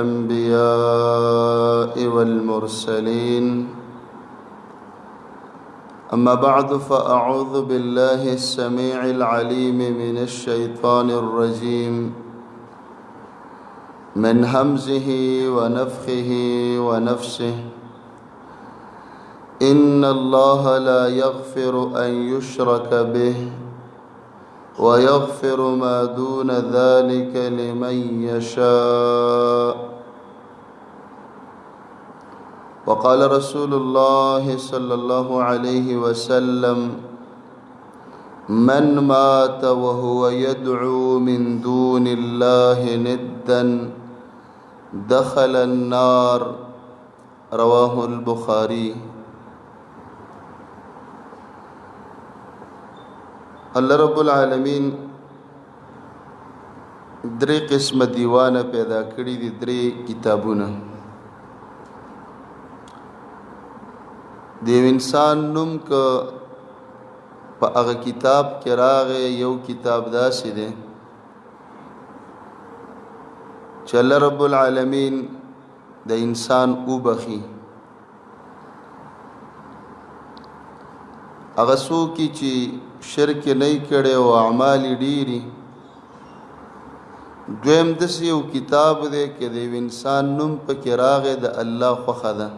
الأنبياء والمرسلين. أما بعد، فأعوذ بالله السميع العليم من الشيطان الرجيم، من همزه ونفخه ونفسه. إن الله لا يغفر أن يشرك به ويغفر ما دون ذلك لمن يشاء. وقال رسول الله صلى الله عليه وسلم: من مات وهو يدعو من دون الله ندا دخل النار. رواه البخاري. الله رب العالمین درې قسمه دیوانه پیدا کړی دي، درې کتابونه. د یو انسان نوم که په هغه کتاب کې راغی، یو کتاب داسې دی چې الله رب العالمین د انسان وبخي. هغه څوک چې شرک نه کړي او اعمال ډېری. دویم داسې یو کتاب دی کې د یو انسان نوم پکې راغی، د الله خوښه ده.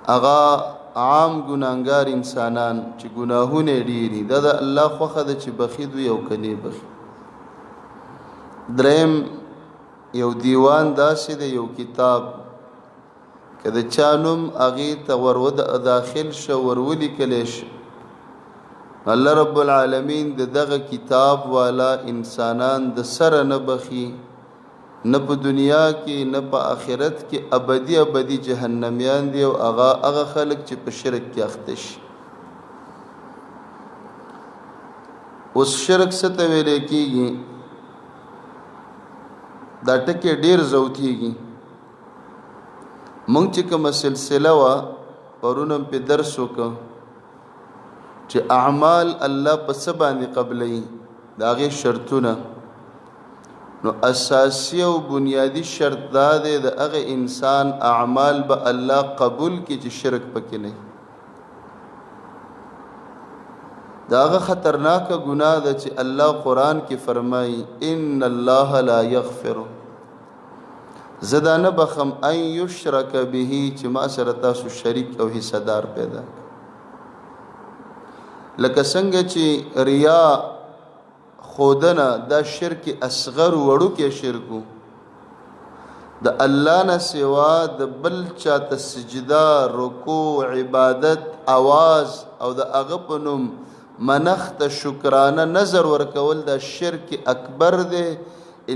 هغه عام ګناهګار انسانان چې ګناهونه ډېری، دا د الله خوښه ده چې بخي دوی او کني بخي. دریم یو دیوان داسې دی، یو کتاب، که د چا نوم هغې ته ور داخل شه، ور ولیکلی شي، الله رب العالمین د دغه کتاب والا انسانان د سره نه بخي، نه په دنیا کې نه په آخرت کې، ابدي ابدي جهنميان دي، او هغه هغه خلک چې په شرک کې اخته شي. اوس شرک څه ته ویل کېږي؟ دا ټکی ډیر زوتیږي. مونږ چې کومه سلسله وه پرون هم پې درس وکړ چې اعمال الله په څه باندې قبلوي، د هغې شرطونه. نو اساسي او بنیادي شرط دا دی، د هغه انسان اعمال به الله قبول کړي چې شرک پکې نه. دا هغه خطرناکه ګناه ده چې الله قرآن کې فرمایي: ان الله لا یغفر، زه دا نه بخم، ان یشرک به، چې ما سره تاسو شریک او حصہ دار پیدا. لکه څنګه چې ریا خودنه دا شرک اصغر وړوکی شرکو، د الله نه سوا د بل چاته سجده، رکوع، عبادت، اواز او د هغه په نوم منخت، شکرانه، نظر ورکول، دا شرک اکبر دی.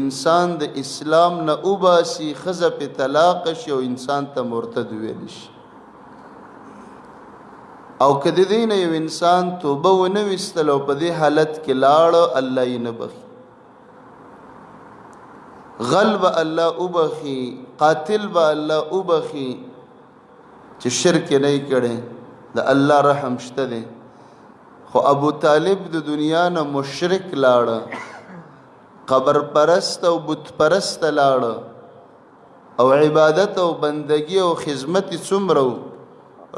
انسان د اسلام نه وباسي، ښځه پې طلاق شي او انسان ته مرتد ویل شي. او که د دې نه یو انسان توبه ونه ویستل او په دې حالت کې لاړ، الله یې نه بخي. غل به الله وبخي، قاتل به الله وبخي چې شرک نه کړي، د الله رحم شته دی. خو ابو طالب د دنیا نه مشرک لاړ، قبر پرست او بت پرست لاړ، او عبادت او بندگی او خدمت څومره.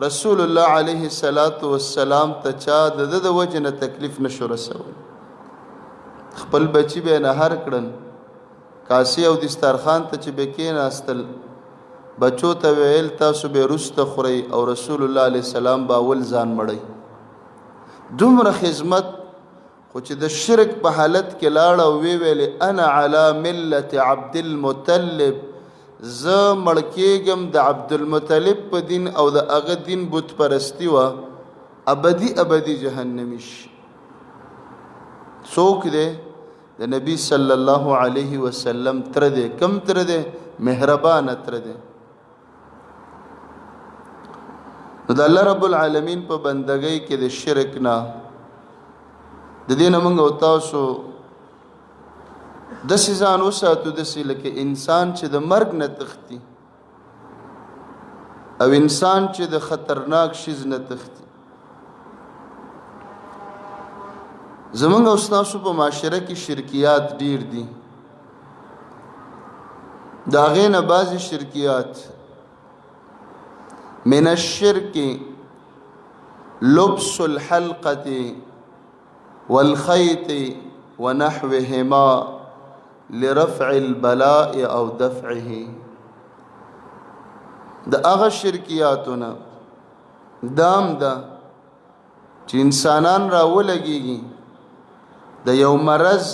رسول الله علیه الصلاۃ والسلام ته چا د د وجه نه تکلیف نشو رسول. خپل بچی به نه هر کړل، کاسی او دسترخوان ته چې به کېناستل، بچو ته ویل تاسو به رسته خورئ او رسول الله علیه السلام به اول ځان مړی. دومره خدمت، خو چې د شرک په حالت کې لاړ او وی ویل: انا علی ملت عبد المطلب، زه مړ کېږم د عبد المطلب په دین، او د هغه دین بت پرستی وه، ابدي ابدي جهنمي شي. څوک دی؟ د نبی صلی الله علیه وسلم تر دی. کم تر دی؟ مهربان تر دی. نو د الله رب العالمین په بندګۍ کې د شرک نه د دې نه موږ او تاسو داسې ځان وساتو، داسې لکه انسان چې د مرګ نه تښتي او انسان چې د خطرناک شیز نه تښتي. زمونږ او ستاسو په معاشره کې شرکیات ډیر دي. د هغې نه بعضې شرکیات، من الشرک لبس الحلقة والخيط ونحوهما لرفع البلاء او دفعه. د هغه شرکیاتونه دام ده چې انسانان را ولګيږي د یو مرض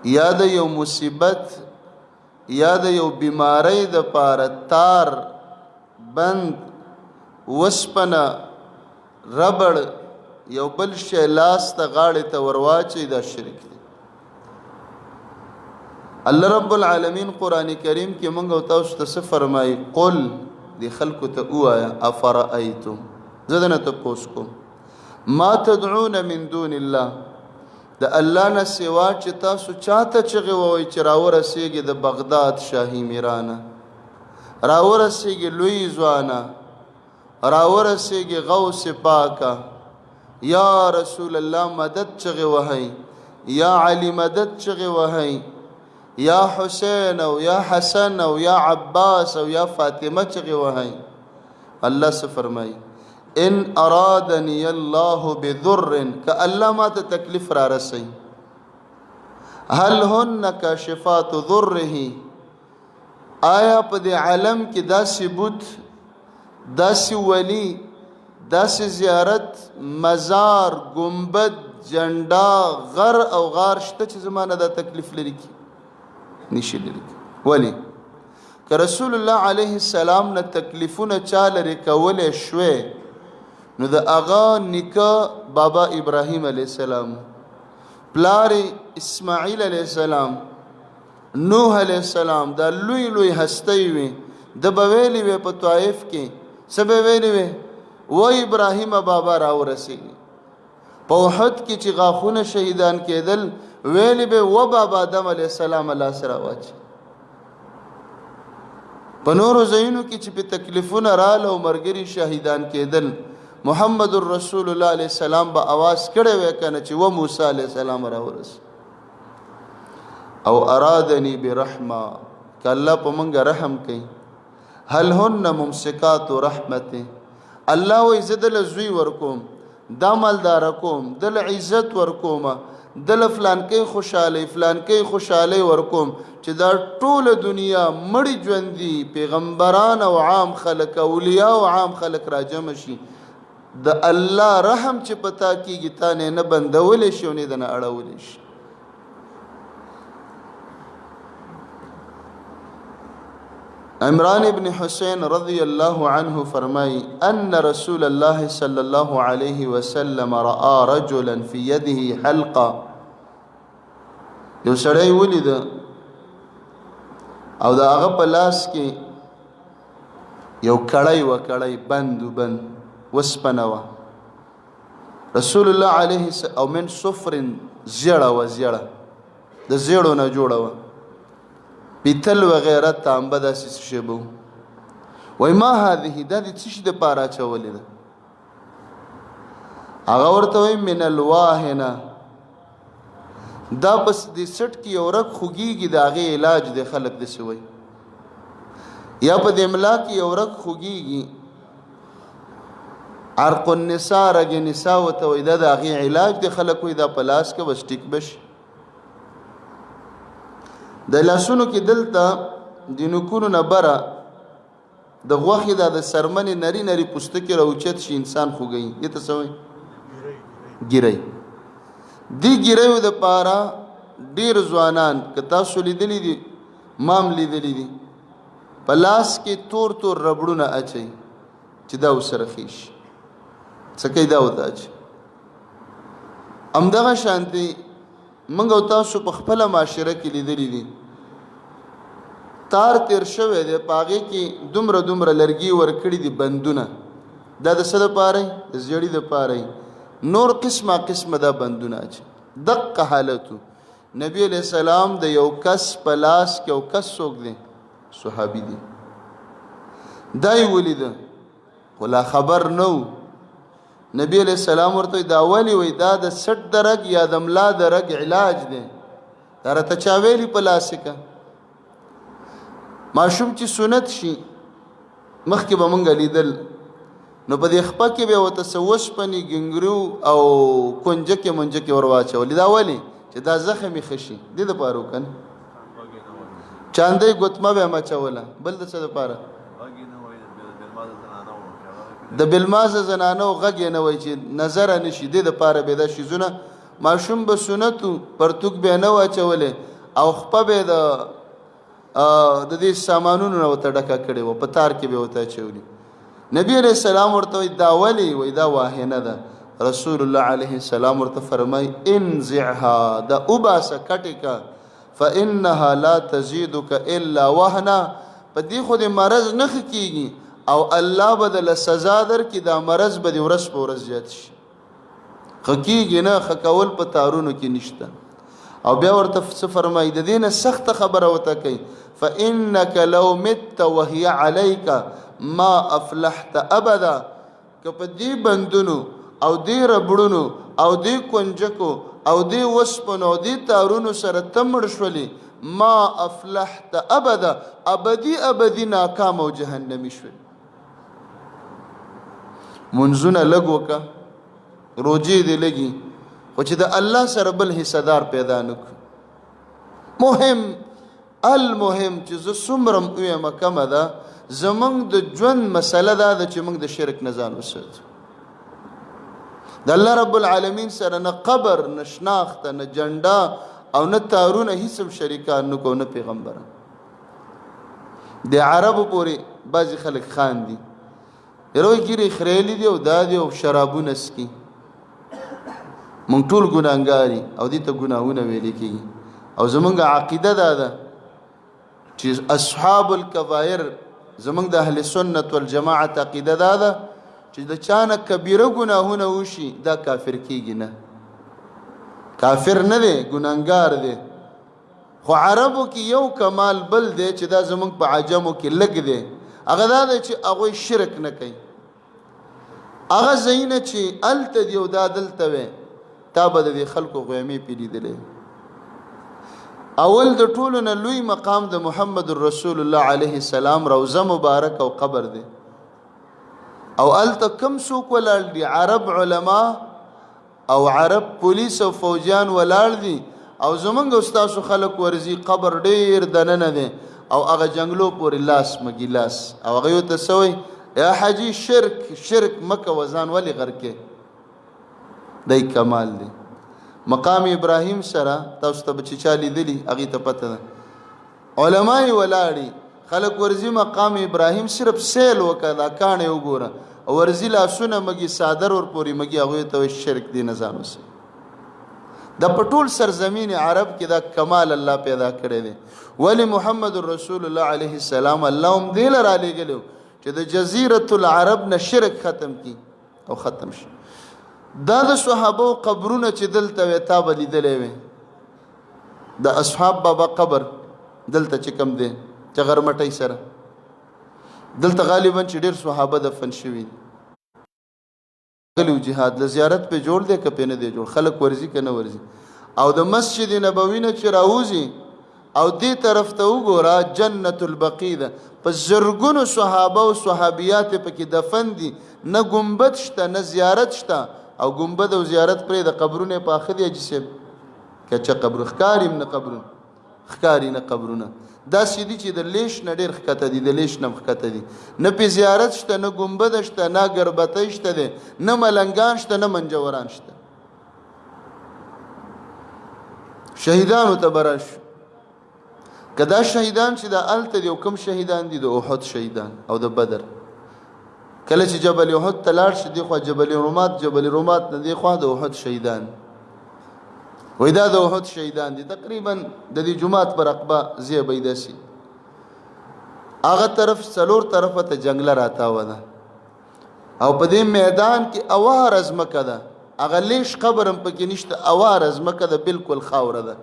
یا د یو مصیبت یا د یو بیماری د پاره تار، بند، وسپنه، ربړ، یو بل شی لاس ته غاړې ته ورواچي، دا شرک دی. الله رب العالمین قران کریم کې مونږ او تاسو ته څه فرمایي؟ قل، د خلکو ته وایا، افرایتم، زه نه تاسو کوم، ما تدعون من دون الله، د الله نه سوا چې تاسو چاته چغې ووئ چې راورسېږي د بغداد شاهي میرانه، راورسېږي لوی ځوانه، راورسېږي غوث پاکه، یا رسول الله مدد چغې وهئ، یا علی مدد چغې وهئ، یا حسین او یا حسن او یا عباس او یا فاطمه چغې وهئ. الله څه فرمایي؟ ان ارادني الله بضر، که الله ما ته تکلیف را رسي، هل هن کاشفات ضره؟ آیا په دې عالم کې داسې بت، داسې ولی، داسې زیارت، مزار، ګنبد، جنډا، غر او غار شته چې زمانه دا تکلیف لري کی؟ نشي لري کی. ولی که رسول الله علیه السلام نه تکلیفونه چا لري کولی شوې، نو د هغه نیکه بابا ابراهیم علیه السلام، پلار اسماعیل علیه السلام، نوح علیه السلام، دا لوی لوی هستۍ وي، د به ویلي وی په طائف کې څه به ویلي وی؟ و ابراهیم بابا راورسېږي. په احد کې چې غاښونه شهیدان کېدل، ویلي به و بابا آدم علیه السلام الله سره واچي. په نورو ځایونو کې چې په تکلیفونه رااله او مرګري شهیدان کېدل، محمد رسول الله علیه السلام به आवाज کړی وی کنه چې و موسی علیه السلام راورس. او ارادنی برحمه، که الله په مونږ رحم کوي، هل هن ممسکات رحمته؟ الله وایي زه دله زوی ورکوم، دا مالدار کوم، دله عزت ورکوم، دله فلانکې خوشحالي فلانکې خوشحالي ورکوم، چې دا ټوله دنیا مړي ژوندي، پیغمبران او عام خلک، اولیاء او عام خلک راجمع شي، د الله رحم چې پتا کیږي تا نه نه بندولی شي او نه د نه اړولی شي. عمران ابن حسین رضی الله عنه فرمای، ان رسول الله صلی الله علیه وسلم را رجلا فی يده حلقه. یو سړی ولید او د هغه په لاس کې یو کړی و، کړی بند بند وسپنه وه. رسول الله علیه او من صفر، زیړه و، زیړه د زیړو نه جوړه وه، پیتل وغیره تانبه داسې څه شی به. وایي ما هذه، دا د څه شي دپاره اچولې ده؟ هغه ورته وایي من الواهنه، دا پس د سټ کې یو رګ خوږیږي، د هغې علاج دی. خلک داسې وایي، یا په دې ملا کې یو رګ خوږیږي، عرق النساء، رګ نساء ورته وایي، دا د هغې علاج دی. خلک وایي دا په لاس کې بس ټیک به شي. د لاسونو کې دلته د نوکونو نه بره د غوښې دا د سرمنې نری نری پوستکي راوچت شي، انسان خوږوي، دې ته څه وایي؟ ګیرۍ. دې ګیریو دپاره ډېر ځوانان، که تاسو لیدلي دي، ما هم لیدلي دي، په لاس کې تور تور ربړونه اچوي چې دا ورسره ښه شي. څه کوي؟ دا ورته اچوي. همدغه شانتې موږ او تاسو په خپله معاشره کې لیدلي دي، تار تیر شوی دی، په هغې کې دومره دومره لرګي ورکړي دي، بندونه، دا د څه دپاره؟ د زیړي دپاره. نور قسمه قسمه دا بندونه اچي. دقه حالتو نبی علیہ السلام د یو کس په لاس کې، او کس څوک دی؟ صحابي دی، دا یې ولیده خو لا خبر نه و. نبی علیہ السلام ورته دا ولی؟ وی دا د سټ د رګ یا د ملا د رګ علاج دی، دا راته چا ویلي په لاس کې؟ ماشوم چې سنت شي، مخکې به مونږ لیدل، نو په دې خپه کې به ورته څه وسپنې، ګنګرو او کنجکې منجکې ور واچولې. دا ولې؟ چې دا زخم یې ښه شي، دې دپاره وکړه. چاندۍ ګوتمه به یې مچوله، بل د څه دپاره؟ د بلمازه زنانو غږ یې نه وای چې نظر نه شي، دې دپاره به دا شیزونه. ماشوم به سنتو پرتوک به نه واچولې او خپه به د دې سامانونو نه ورته ډکه کړې وه، په تار کې به ورته اچولي. نبی علیه السلام ورته وایي دا ولې؟ وایي دا واهنه ده. رسول الله علیه السلام ورته فرمایي انزعها، دا وباسه، کټې که، فانها لا تزيدك الا وهنا. په دې خو دې مرض نه ښه کېږي او الله به دله سزا درکړي، دا مرض به دې ورځ په ورځ زیات شي. ښه کېږي نه، ښه کول په تارونو کې نشته. او بیا ورته څه فرمایي؟ د دې نه سخته خبره ورته کوي، فإنك لو مت وهي عليك ما افلحت ابدا. که په دې بندونو او دې ربړونو او دې کنجکو او دې وسپنو او دې تارونو سره ته مړ شولې، ما افلحت ابدا، ابدي ابدي ناکام او جهنمي شولې. منځونه لږ وکړه، روجې دې لګي، خو چې د الله سره بل حصه دار پیدا نه کړو. مهم المهم چې زه څومره هم ووایم کمه ده، زمونږ د ژوند مسله دا ده چې موږ د شرک نه ځان وساتو. د الله رب العالمین سره نه قبر، نه شناخته، نه جنډه او نه تارونه، هیڅ هم شریکان نه کوو، نه پیغمبران. د عربو پورې بعضې خلک خاندي، یاره وایي ږیرې خریلې دي او دا دي او شرابونه څکي. مونږ ټول ګناهګار او دې ته ګناهونه ویل کېږي. او زمونږ عقیده دا ده چې اصحاب الکبائر، زمونږ د اهل سنت والجماعت عقیده دا ده چې د چا نه کبیره ګناهونه وشي دا کافر کېږي نه، کافر نه دی، ګناهګار دی. خو عربو کې یو کمال بل دی چې دا زمونږ په عجمو کې لږ دی، هغه دا دی چې هغوی شرک نه کوي. هغه ځایونه چې هلته دي او دا دلته وی، تا به د دې خلکو غیمې پې لیدلی. اول د ټولو نه لوی مقام د محمد رسول الله علیه السلام روضه مبارک او قبر دی، او هلته کم څوک ولاړ دي؟ عرب علما او عرب پولیس او فوجیان ولاړ دي، او زمونږ او ستاسو خلک ورځي. قبر ډیر دننه دی او هغه جنګلو پورې لاس مګي لاس، او هغه ورته څه وایي؟ یا حاجي شرک شرک مه کوه، ځان ولې غرقې؟ دی کمال دی. مقام ابراهیم سره تاسو ته به چې چا لیدلي هغې ته پته ده، علما یې ولاړي، خلک ورځي مقام ابراهیم صرف سیل وکړه، دا کاڼی وګوره، او ورځي لاسونه مګي، څادر ورپورې مګي، هغوی ته وایي شرک دې نه ځان وساتي. دا په ټول سرزمین عرب کې دا کمال الله پیدا کړی دی. ولی محمد رسول الله علیه السلام الله هم دې له رالیږلی چې د جزیرة العرب نه شرک ختم کی او ختم شي. دا د صحابو قبرونه چې دلته وي تا به لیدلی وي، د اصحاب بابا قبر دلته چې کوم دی چې غرمټۍ سره، دلته غالبا چې ډېر صحابه دفن شوي دي. غلیو جهاد له زیارت په جوړ دی که په نه دی جوړ، خلک ورځي که نه ورځي. او د مسجد نبوي نه چې راوځي او دې طرف ته وګوره، جنت البقیع ده، په زرګونو صحابه او صحابیات پکې دفن دي. نه ګنبد شته نه زیارت شته، او ګنبد او زیارت پرې د قبرونه پاخه دي. حاجي صاحب که چه قبر ښکاري هم نه، قبرونه ښکاري نه، قبرونه داسې دي چې د لیش نه ډېر ښکته دي، د لیش نه هم ښکته دي. نه پې زیارت شته، نه ګنبده شته، نه ګربتۍ شته دی، نه ملنګان شته، نه منجوران شته. شهیدانو ته به راشو. که دا شهیدان چې دا هلته دي، او کوم شهیدان دي؟ د احد شهیدان او د بدر. کله چې جبل احد ته لاړ شي، دې خوا جبل رومات، جبل رومات نه دې خوا د احد شهیدان. وای دا د احد شهیدان دي، تقریبا د دې جومات پر عقبه ځای به یې داسې هغه طرف څلور طرفه ته جنګله راتاوه ده، او په دې میدان کې اواره ځمکه ده، هغه لیش قبر هم پکې نشته، اواره ځمکه ده، بالکل خاوره ده.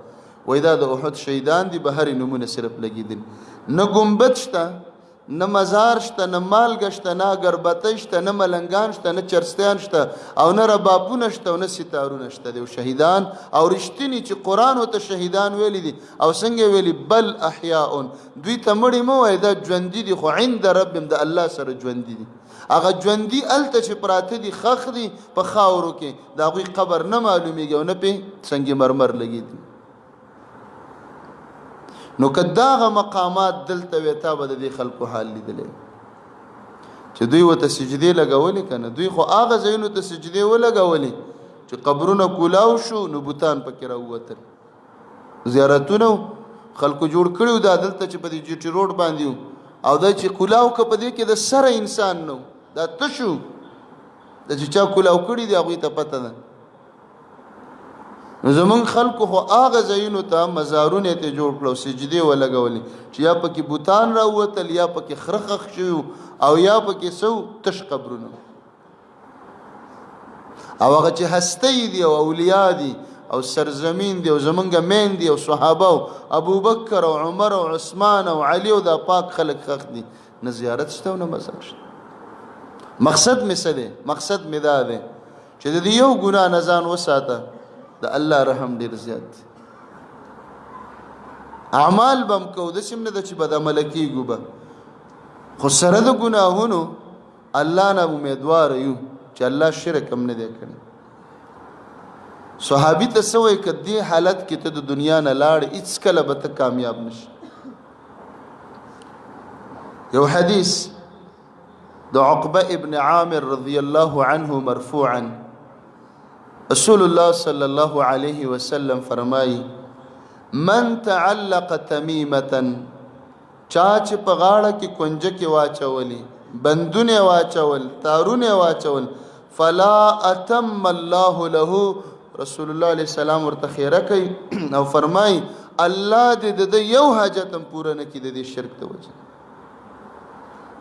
وای دا د احد شهیدان دي، بهر یې نومونه صرف لګېدلي، نه ګنبد شته، نه مزار شته، نه مالګه شته، نه اګربتۍ شته، نه ملنګان شته، نه چرستیان شته، او نه ربابونه شته، او نه ستارونه شته دی. شهیدان او رښتیني چې قرآن ورته شهیدان ویلي دي، او څنګه ویلي؟ بل احیاء، دوی ته مړي مه وایه، دا ژوندي دي، خو عند ربهم، د الله سره ژوندي دي. هغه ژوندي هلته چې پراته دي، ښخ دي په خاورو کې، د هغوی قبر نه معلومیږي او نه پې سنګ مرمر لګېدي. نو که داغه مقامات دلته وي، تا به د دې خلکو حال لیدلی چې دوی ورته سجدې لګولې که نه. دوی خو هغه ځایونو ته سجدې ولګولې چې قبرونه کولاو شو، نو بوتان پکې راووتل، زیارتونه خلکو جوړ کړي وو. دا دلته چې په دې جي ټي روډ باندې او دا چې کولاو که په دې کې د سره انسان نو دا تشو، دا چې چا کولاو کړي دي هغوی ته پته ده. نو زمونږ خلکو خو هغه ځایونو ته مزارونه ته جوړ کړو، سجدې ولګولې چې یا پکې بوتان راووتل، یا پکې خره ښخ شوي او یا پکې څه تش قبرونه. او هغه چې هستۍ دي او اولیا دي او سرزمین دی او زمونږ مین دی او صحابه او ابوبکر او عمر او عثمان او علی او دا پاک خلک ښخ دي، نه زیارت شته او نه مزار شته. مقصد مې څه دی؟ مقصد مې دا دی چې د دې یو ګناه نه ځان وساته، د الله رحم ډیر زیات دی. اعمال بم کو، داسې هم نه ده چې بد عمله کېږو به، خو سره د ګناهونو الله نه امیدوار یو چې الله شرک هم نه دی کړی. صحابي ته څه وایي؟ که دې حالت کې ته د دنیا نه لاړ، هېڅکله به ته کامیاب نه شي. یو حدیث د عقبه ابن عامر رضی الله عنه مرفوعا، رسول الله صلی الله علیه وسلم فرمایي: من تعلق تمیمه، چا چې په غاړه کې کنجکې واچولې، بندونه واچول، تارونه واچول، فلا اتم الله له، رسول الله علیه السلام ورته خیره کوي او فرمایي الله دې د یو حاجت هم پوره نه کړي د دې شرک د وجې.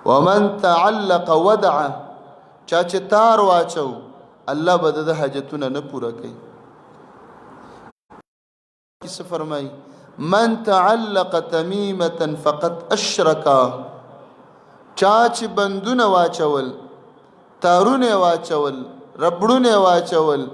ومن تعلق ودعه، چا چې تار واچو، الله به د حاجتونه نه پوره کوي. څه فرمایي؟ من تعلق تمیمه فقد اشرک، چا چې بندونه واچول، تارونه واچول، ربړونه واچول،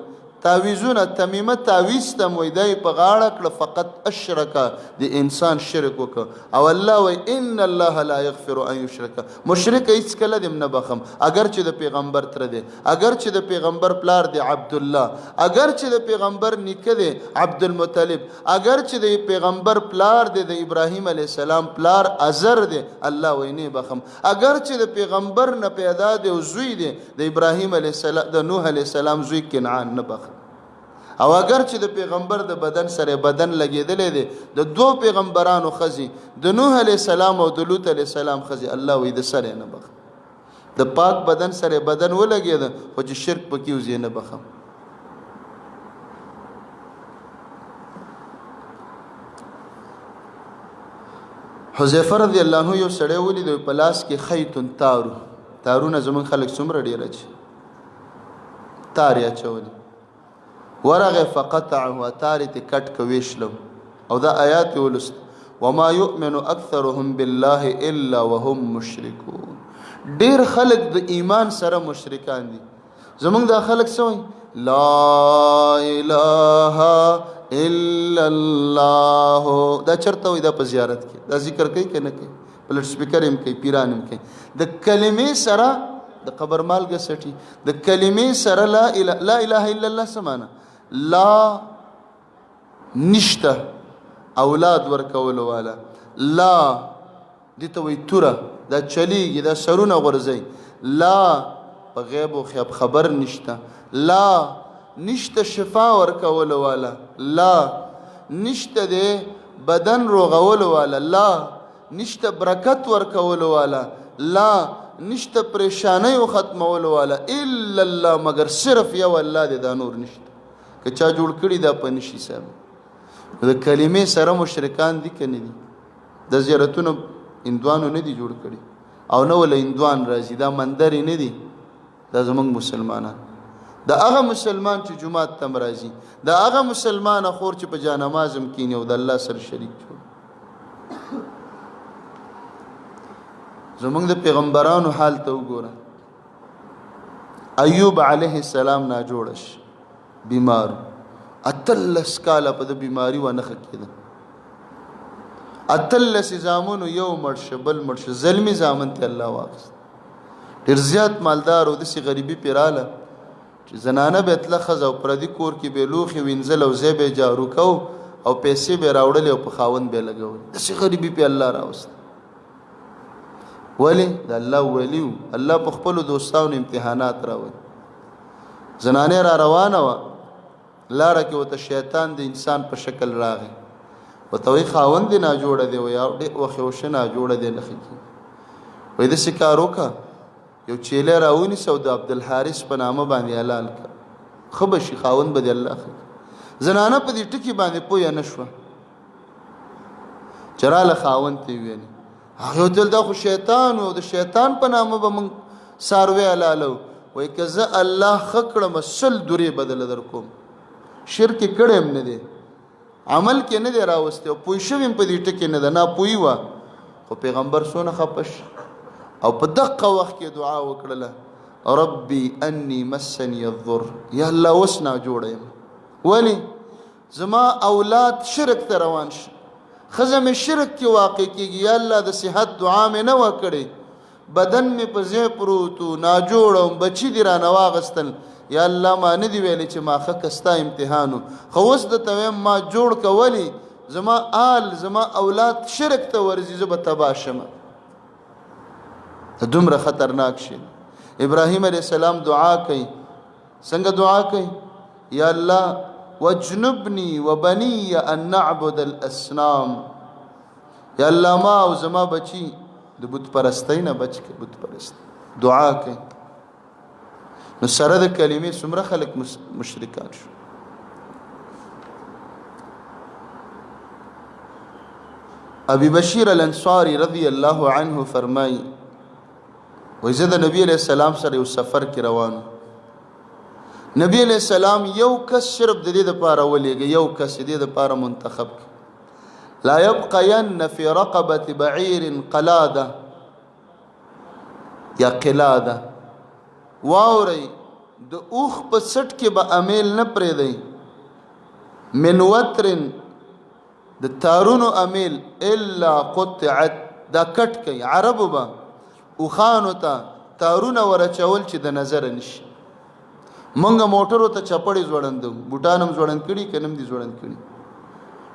تعویذونه، تمیمه تعویذ ته وایي، دا یې په غاړه کړه، فقط اشرک، د انسان شرک وکړه. او الله وایي ان الله لا یغفر ان یشرک، مشرک هیڅکله دې نه بخم، اگر چې د پیغمبر تره دی، اگر چې د پیغمبر پلار دی عبدالله، اگر چې د پیغمبر نیکه دی عبدالمطلب، اگر چې د پیغمبر پلار دی د ابراهیم علیه السلام پلار ازر دی، الله وایي نه بخم. اگر چې د پیغمبر نه پیدا دی او زوی دی د ابراهیم علیه السلام، د نوح علیه السلام زوی کنعان، نه بخم. او اگر چې د پیغمبر د بدن سره بدن لګېدلی دی، د دوو پیغمبرانو ښځې، د نوح علیه السلام او د لوط علیه السلام ښځې، الله وایي د سره نه بخم. د پاک بدن سره بدن ولګېده خو چې شرک پکې وځي نه بخم. حذیفه رضی الله عنه یو سړی ولید، په لاس کې خیتون تارو، تارونه زمونږ خلک څومره ډېر اچي، تار یې اچولي. ورغه فقطعه، تار یې کټ که ویشلو، او دا آیات یې ولوست: وما یؤمن اکثرهم بالله الا وهم مشرکون. ډېر خلک د ایمان سره مشرکان دي. زمونږ دا خلک څه وایي؟ لا اله الا الله. دا چرته وایي؟ دا په زیارت کې دا ذکر کوي که نه کوي؟ په لوډ سپیکر هم کوي، پیران هم کوي. د کلمې سره د قبر مالګه سټي، د کلمې سره لا اله، لا اله الا الله څه معنا؟ لا نشته اولاد ورکولو والا، لا دې ته وایي توره، دا چلیږي، دا سرونه غورځوي، لا په غیب او خبر نشته، لا نشته شفا ورکولو والا، لا نشته دی بدن روغولو والا، لا نشته برکت ورکولو والا، لا نشته پریشانیو ختمولو والا، الا الله، مګر صرف یو الله دی، دا نور نشته. که چا جوړ کړي دا په نشي صاحب. د کلمې سره مشرکان دي که نه دي؟ د زیارتونو هندوانو نه دي جوړ کړي او نه وله هندوان راځي، دا مندرې نه دي، دا زمونږ مسلمانان. د هغه مسلمان چې جومات ته هم راځي، د هغه مسلمان خور چې په جانماز هم کښېني او د الله سره شریک جوړ. زمونږ د پیغمبرانو حال ته وګوره. ایوب علیه السلام نا جوړ شي، بیمار، 18 کاله په د بیماری و نه کېده. 18 زامنو، یو مړ شه، بل مړ شه، زلمی زامن ته الله واخیست. ډېر زیات مالدار او داسې غریبي پرې راله چې زنانه به تله ښځه او پردي کور کې به لوښي وینځل او ځای به یې جارو کو او پیسې به یې راوړلې او په خاوند به یې لګولې. داسې غریبي پرې الله راوسته. ولې؟ د الله ولی و، الله په خپلو دوستانو امتحانات راولي. زنانه را روانه وه، لاره کې ورته شیطان د انسان په شکل راغی، ورته وایي خاوند دې ناجوړه دی، وایي ډېر وخت یې وشو ناجوړه دی، نه ښه کېږي. وایي داسې کار وکړه، یو چیلی راونیسه او د عبدالحارث په نامه باندې حلال کړه، ښه به شي، خاوند به دې الله ښه کړي. زنانه په دې ټکي باندې پوهه نه شوه، چې راله خاوند ته یې ویلې، هغې ورته ویل دا خو شیطان و، د شیطان په نامه به موږ څاروی حلالو. وایي که زه الله ښه کړم 100 دورې به دله در کوم. شرک یې کړی هم نه دی، عمل کې نه دی راوستی او پوه شوی هم په دې ټکي نه ده، ناپوهي وه. خو پیغمبر څونه خفه شو او په دقه وخت کې دعا وکړله، ربي انی مسنی الضر، یا الله اوس ناجوړه یم، ولی زما اولاد شرک ته روان شي، ښځه مې شرک کې واقع کېږي، یا الله د صحت دعا مې نه وه کړې، بدن مې په ځای پروت و، ناجوړه وم، بچي دې رانه واخیستل، یا الله ما نه دي ویلي چې ما ښه که ستا امتحان و، خو اوس درته وایم ما جوړ که، ولې زما آل زما اولاد شرک ته ورځي، زه به تباه شم. دومره خطرناک شي. ابراهیم علیه السلام دعا کوي، څنګه دعا کوي؟ یا الله واجنبني وبني ان نعبد الاصنام، یا الله ما او زما بچي د بت پرستۍ نه بچ کړه. بت پرست دعا کوي. نو سره د کلمې څومره خلک مشرکان شو. ابي بشیر الانصاری رضی الله عنه فرمایي، وایي زه د نبی علیه السلام سره یو سفر کې روان. نبی علیه السلام یو کس صرف د دې لپاره ولېږه، یو کس د دې لپاره منتخب کړ، لا يبقين في رقبة بعير قلادة یا قلاده. واورئ، د اوښ په څټ کې به امیل نه پرېږدئ، من وتر، د تارونو امیل، الا قطعت، دا کټ کوي. عربو به اوښانو ته تارونه ورچول چې د نظر نشي. مونږ موټرو ته چپړې ځوړندو، بوټان هم ځوړند کړي که نه دي ځوړند کړي،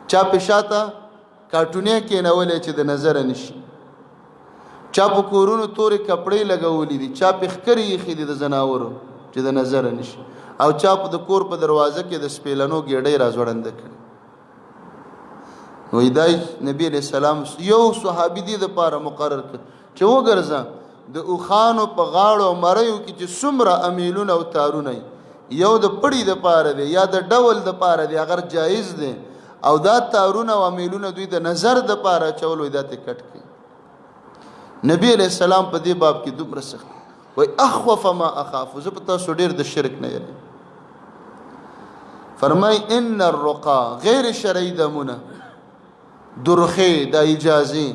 چا په شاته کارټونې کېنولې چې د نظر نشي، چا په کورونو تورې کپړې لګولې دي، چا په ښکرې ایښي دي د ځناورو چې د نظر نشي، او چا په د کور په دروازه کې د سپېلنو ګېډۍ را ځوړنده کړي. نو دای نبی علیہ السلام یو صحابي دی د پاره مقرر کړ چې وګرځه د اوخانو په غاړو او مریو کې چې څومره امیلونه او تارونه، یو د پړي د پاره دی یا د ډول د پاره دی، اگر جایز دی، او دا تارونه او امیلونه دوی د نظر د پاره چول، وای دا ته کټ کړي. نبی علیہ السلام په دې باب کې دومره سخت وای، اخوف ما اخاف، زه په تاسو ډیر د شرک نه یری. فرمای ان الرقا، غیر شرعي دمونه، درخې، دا اجازه،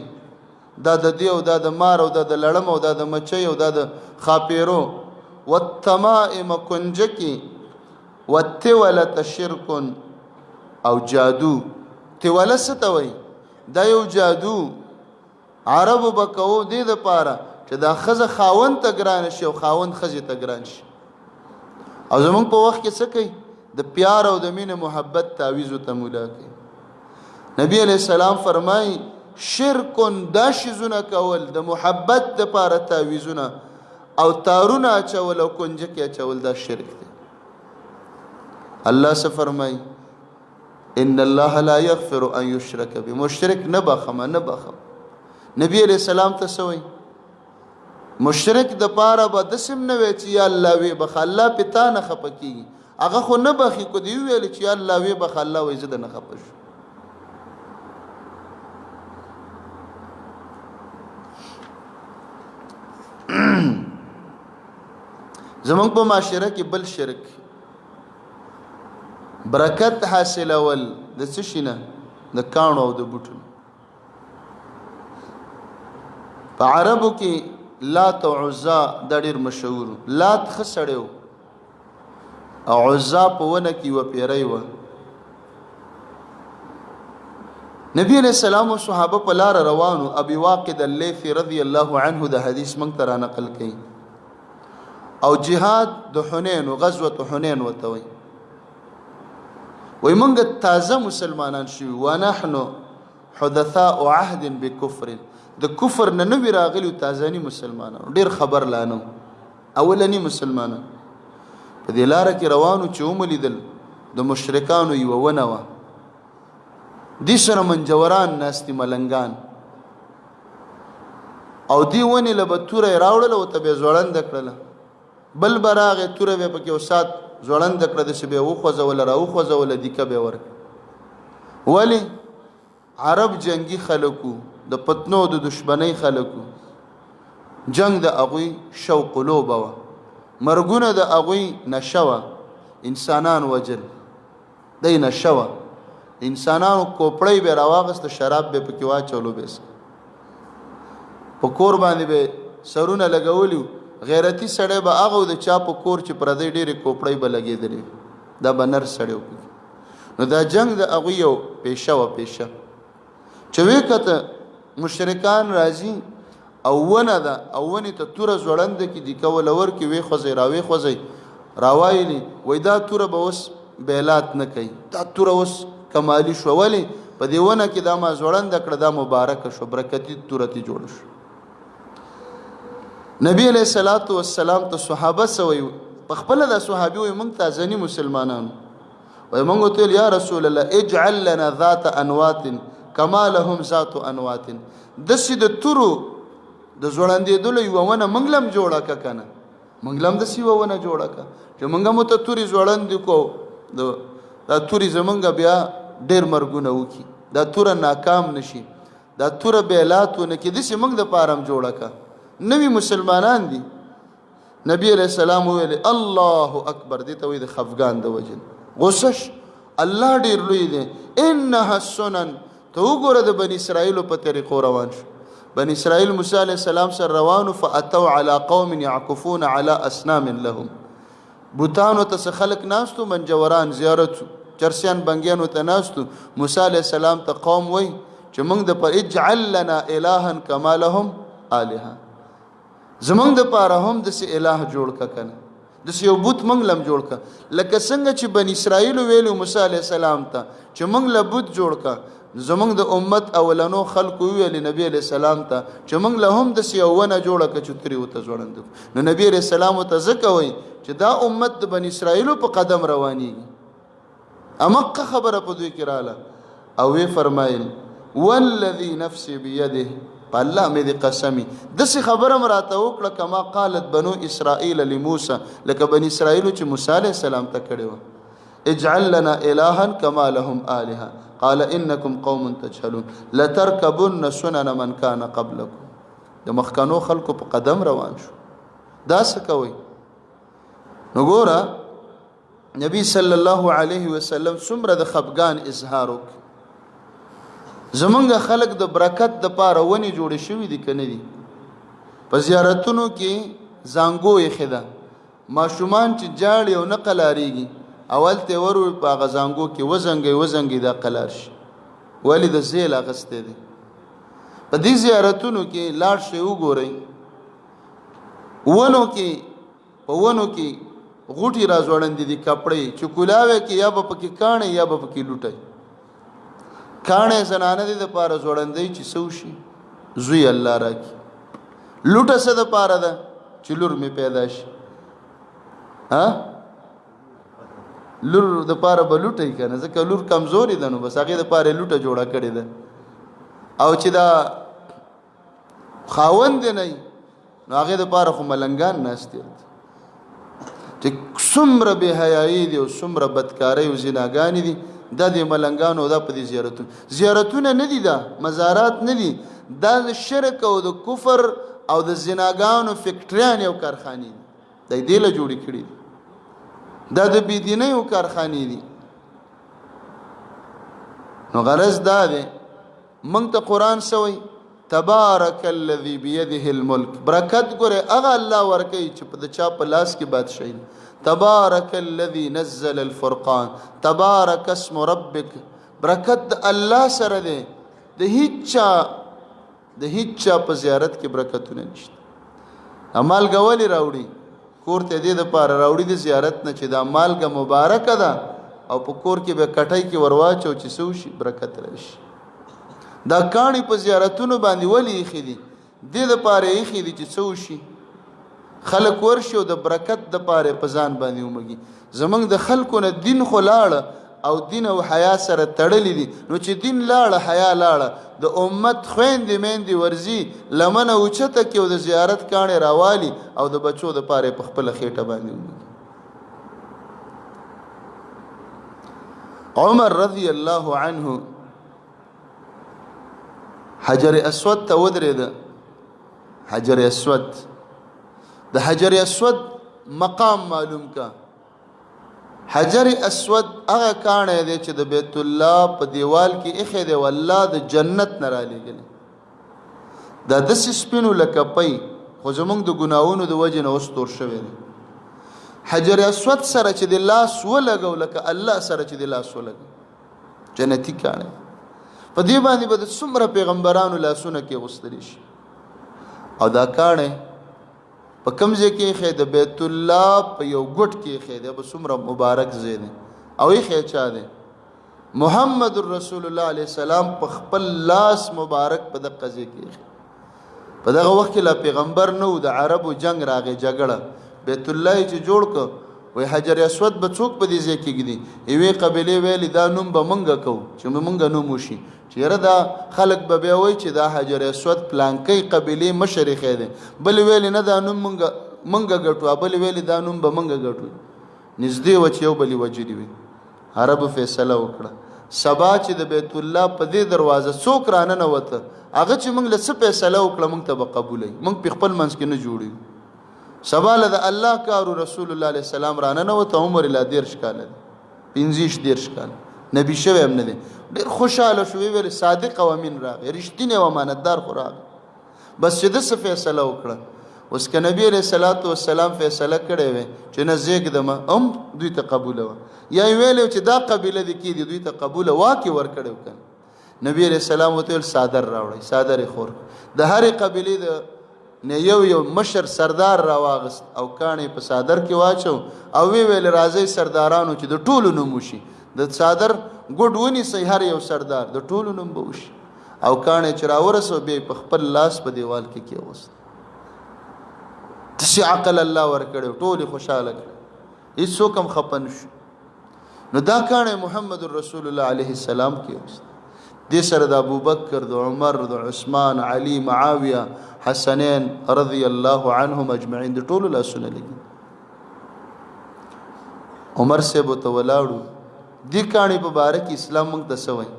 دا د دیو، دا د مار، او دا د لړم، او دا د مچۍ، او دا د خاپیرو، والتمائم کنجکی، والتولة شرک، او جادو. توله څه ته وایي؟ دا یو جادو عربو به کوو دې دپاره چې دا ښځه خاوند ته ګرانه شي او خاوند ښځې ته ګران شي. او زمونږ په وخت کې څه کوي؟ د پیار او د مینې محبت تعویذ ته مولا کوي. نبی علیہ السلام فرمایي شرک، دا شیزونه کول د محبت د پاره، تعویذونه او تارونه اچول او کنجکې اچول، دا شرک دی. الله څه فرمایي؟ ان الله لا یغفر ان یشرک به، مشرک نه بخم، نه بخم. نبی علیہ السلام ته سوی مشرک د پاره به دسم نه وی چې یا الله وی بخ، الله پتا نه خپه کیږي، هغه خو نه بخي. کو دی ویل چې یا الله وی بخ، الله وی زه نه خپه شو. زمونږ په معاشره کې بل شرک، برکت حاصلول د څه شي نه؟ د کاڼو او د بوټو. په عربو کې لات او عزا دا ډېر مشهور. لات ښه سړی و او عزا په ونه کې یوه پیری وه. نبی علیہ السلام او صحابه په لار روانو. ابي واقد الليثي رضی الله عنه د حدیث مونږ ته را نقل کړي، او جهاد د حنین، غزوه حنین وته وي. وای مونږ تازه مسلمانان شو، ونحن حدثاء عهد بکفر، د کفر نه نوی راغلی، تازنی مسلمانان، ډیر خبر لانو، اولنی مسلمانان. په دې لار کې روانو چې وملیدل د مشرکانو یو ونه وه، دې سره منجوران ناست دي، ملنګان، او دې ونې له به توره یې راوړله او ته به یې ځوړنده کړله. بل به راغی، توره به یې پکې یو ساعت ځوړنده کړه، داسې به یې وخوځوله، راوخوځوله، دیکه به یې ورکړه. ولې؟ عرب جنګي خلک وو، د پتنو د دشمنۍ خلک وو، جنگ د هغوی شوق لوبه وه، مرګونه د هغوی نشه وه، انسانان وژل دی نشه وه. انسانانو کوپړۍ به راواغسته، شراب به پکې واچولو، به په کور باندې به سرونه لګولي. غیرتی سړی به هغه د چا په کور چې پردی ډېرې کوپړۍ به لګېدلې، دا به نر سړی و. نو دا جنگ د هغوی یو پیشه وه، پیشه. چې ویې کته مشرکان راځي او ونه ده او ونې ته توره ځوړنده کې دي، کوله ورکې، ویې خوځئ، راویې خوځئ، راوایلی. وای دا توره به اوس بیلات نه کوي، دا توره اوس کمالي شوه. ولې؟ په دې ونه کې دا ما ځوړنده کړه، دا مبارکه شوه، برکتي توره ترې جوړه شوه. نبی علیہ الصلوۃ والسلام ته صحابه سوی، په خپل د صحابي وي، مونږ تازنی مسلمانانو وای، مونږ ته یا رسول الله اجعل لنا ذات انوات کما لهم ذات انوات، دسې د تورو د ځوړندېدلو یوه ونه مونږ لم جوړه که کنه، مونږ لم داسې یوه ونه جوړه که چې مونږ مو ته تورې ځوړندې کو، دا تورې زمونږ بیا ډېر مرګونه وکړي، دا توره ناکام نشي، دا توره بیلات ونه کړي، داسې مونږ دپاره هم جوړه که. نوي مسلمانان دي. نبی علیہ السلام ویل الله اکبر، دې ته وایي د خفګان د وجې غوسه ش، الله ډېر لوی دی. انها السنن، ته وګوره د بني اسرائیلو په طریقو روان شو. بني اسرائیل موسی علیه السلام سره روانو، فاتو علی قوم یعکفون علی اصنام لهم، بوتانو ته څه خلک ناستو، منجوران، زیارت چرسیان، بنګیانو ته ناستو. موسی علیه السلام ته قوم وای چې موږ د پر اجعل لنا الها کما لهم الها، زمونږ د پاره هم داسې الہ جوړ که کنه، داسې یو بت موږ لم جوړ که، لکه څنګه چې بني اسرائیلو ویلو موسی علیه السلام ته چې موږ له بت جوړ که. زمونږ د امت اولنو خلکو ویل نبی علیه السلام ته چې موږ له هم داسې یو ونه جوړه که چې ترې ورته ځوړند. نو نبی علیه السلام ورته ځکه وایي چې دا امت د بني اسرائیلو په قدم روانیږي. امقه خبره په دوی کې رااله او وی فرمایل والذي نفسي بيده، په الله مې دې قسمي، داسې خبره مې راته وکړه کما قالت بنو اسرائیل لموسی، لکه بني اسرائیلو چې موسی علیه السلام ته کړې وه، اجعل لنا الها کما لهم الهه، قال انکم قوم تجهلون لترکبن سنن من کان قبلکم. د مخکنو خلکو په قدم روان شو، دا څه کوئ؟ نو ګوره نبی صلی الله علیه وسلم څومره د خفګان اظهار وکړ. زمونږ خلک د برکت د پاره ونې جوړې شوې دي که نه دي؟ په زیارتونو کې زانګو ایښې ده، ماشومان چې جاړي او نه قلاریږي، اول ته وروړي په هغه زانګو کې وزنګي وزنګي دا قلار شي. ولې؟ د زیل اخیستی دی. په دې زیارتونو کې لاړ شئ وګورئ، ونو کې، په ونو کې غوټي را ځوړندې دي، کپړې چې کولاوې کې یا به پکې کاڼې یا به پکې لوټي. کاڼې زنانه دي د پاره ځوړندې چې څه وشي، زوی الله راکړي. لوټه څه د پاره ده؟ چې لور مې پیدا شي. ها، لور د پاره به لوټه که نه، ځکه لور کمزورې ده، نو بس هغې د پاره لوټه جوړه کړې ده. او چې دا خاوند نه، نو هغې د پاره خو ملنګان ناست دي چې څومره بې حیایي دي او څومره بدکارۍ او زناګانې دي، دا د ملنګانو دا په دې زیارتونه، زیارتونه نه دي، دا مزارات نه دي، دا د شرک او د کفر او د زناګانو فیکټریانې او کارخانې دي، دا دې له جوړې کړي دي، دا د بېدینۍ او کارخانې دي. نو غرض دا دی، موږ ته قرآن سوی تبارک الذي بيده الملک. برکت ګوره هغه الله ورکوي چې په د چا په لاس کې بادشاهي. تبارک الذي نزل الفرقان، تبارک اسم ربک. برکت د الله سره دی، د هیڅ چا په زیارت کې برکتونه نشته. مالګه ولې راوړي؟ کور ته دې دپاره راوړي د زیارت نه چې دا مالګه مبارکه ده، او په کور کې به کټۍ کې ورواچو چې څه وشي؟ برکت راشي. دا کاڼي په زیارتونو باندې ولې ایښي دي؟ دې دپاره ایښي دي چې څه وشي؟ خلک ورشي او د برکت دپاره په ځان باندې ومږي. زمونږ د خلکو نه دین خو لاړه او دین او حیا سره تړلي دي، نو چې دین لاړه حیا لاړه، د امت خویندې میندې ورځي لمنه اوچته کړي او د زیارت کاڼې راوالي او د بچو دپاره یې په خپله خېټه باندې ومږي. عمر رضی الله عنه حجر اسود ته ودرېده. حجر اسود، د حجر اسود مقام معلوم کا. حجر اسود هغه کاڼی دی چې د بیت الله په دیوال کې ایښی دی او الله د جنت نه رالیږلی. دا داسې سپینو لکه پی، خو زمونږ د ګناهونو د وجې نه اوس تور شوی دی. حجر اسود سره چې د لاس ولګو، لکه الله سره چې د لاس ولګو، جنتي کاڼی. په دې باندې به د څومره پیغمبرانو لاسونه کې غوستلی شي. او دا کاڼی په کوم ځای کې ایښی؟ د بیت الله په یو ګوټ کې ایښی دی. به څومره مبارک ځای دی. او ایښی چا دی؟ محمد رسول الله علیه السلام په خپل لاس مبارک په دقه ځای کې ایښی. په دغه وخت کې لا پیغمبر نه و، د عربو جنګ راغی، جګړه. بیت الله یې چې جوړ کړ، وایي حجر اسود به څوک په دې ځای کې ږدي؟ یوې قبیلې ویلي دا نوم به مونږ کوو چې مونږ نوم وشي، چې یاره دا خلک به بیا وایي چې دا حجر اسود پلانکۍ قبیلې مشر ایښی دی. بل ویلي نه دا نوم مونږ ګټو، بل ویلي دا نوم به مونږ ګټو. نږدې وه چې یو بل یې وژلي وي. عربو فیصله وکړه سبا چې د بیت الله په دې دروازه څوک راننوته، هغه چې مونږ له څه فیصله وکړه مونږ ته به قبولوي، مونږ په خپل منځ کې نه جوړیو. سبا له د الله کارو رسول الله علیه السلام راننوته، عمر یې لا 30 کاله دی، 25 30 کاله، نبی شوی هم نه دی. ډېر خوشحاله شو، ویې ویل صادق او امین راغی، رښتینی او امانتدار خو راغی. بس چې ده څه فیصله وکړه. اوس که نبی علیه الصلاة والسلام فیصله کړې وی چې نه زیږدم، هم دوی ته قبوله وه، یا یې ویلی چې دا قبیله دې کېږي، دوی ته قبوله واک یې ورکړی و که نه. نبی علیه السلام ورته ویل څادر راوړئ، څادر یې خور. د هرې قبیلې د نه یو یو مشر سردار راواغست او کاڼی په څادر کې واچو او وی ویل راځئ سردارانو چې د ټولو نوم وشي، د څادر ګوډ ونیسئ، هر یو سردار د ټولو نوم به وشي. او کاڼی چې راورسو بیا یې په خپل لاس په دیوال کې کېوست. داسې عقل الله ورکړی، ټول یې خوشحاله کړل، هېڅوک هم خفه نه شو. نو دا کاڼی محمد رسول الله علیه السلام کېوست. دې سره د ابوبکر، د عمر، د عثمان، علي، معاویه، حسنین رضی الله عنهم اجمعین د ټولو لاسونه لګي. عمر صاحب ته ولاړو. دې کاڼي په باره کې اسلام موږ ته څه وایي؟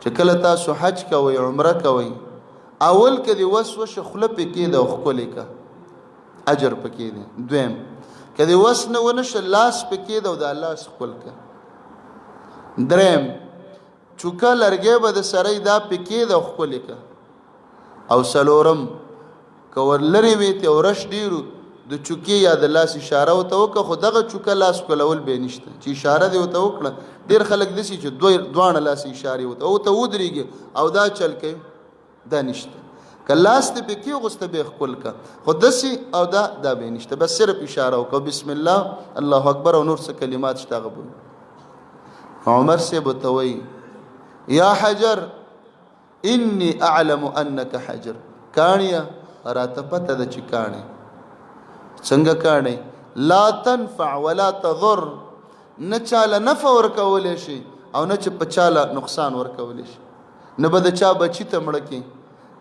چې کله تاسو حج کوئ، عمره کوئ، اول که دې وس وشي خوله پې کېده او ښکلې که، اجر پکې دی. دویم که دې وس نه ونه شه، لاس پې کېده او دا لاس ښکل که. دریم چوکه لرګی به د سرۍ دا پې کېده او ښکلې که. او څلورم که ور لرې وې ته او رش ډېر د چوکې یا د لاس اشاره ورته وکړه، خو دغه چوکه لاس ښکلول به نشته چې اشاره دې ورته وکړه. ډېر خلک داسې چې دواړه لاس اشارې ورته او ته ودرېږي او دا چل کوي، دا نشته. که لاس دې پې کېغوسته به یې ښکل که، خو داسې او دا به یې نشته، بس صرف اشاره وکړه، بسم الله، الله اکبر او نور څه کلمات شته هغه به وایي. عمر صاحب ورته وایي یا حجر انی اعلم انک حجر، کاڼیه راته پته ده چې کاڼی څنګه کاڼی، لا تنفع ولا تضر، نه چاله نفع ورکولی شي او نه چې په چاله نقصان ورکولی شي، نه به د چا بچي ته مړه کړي،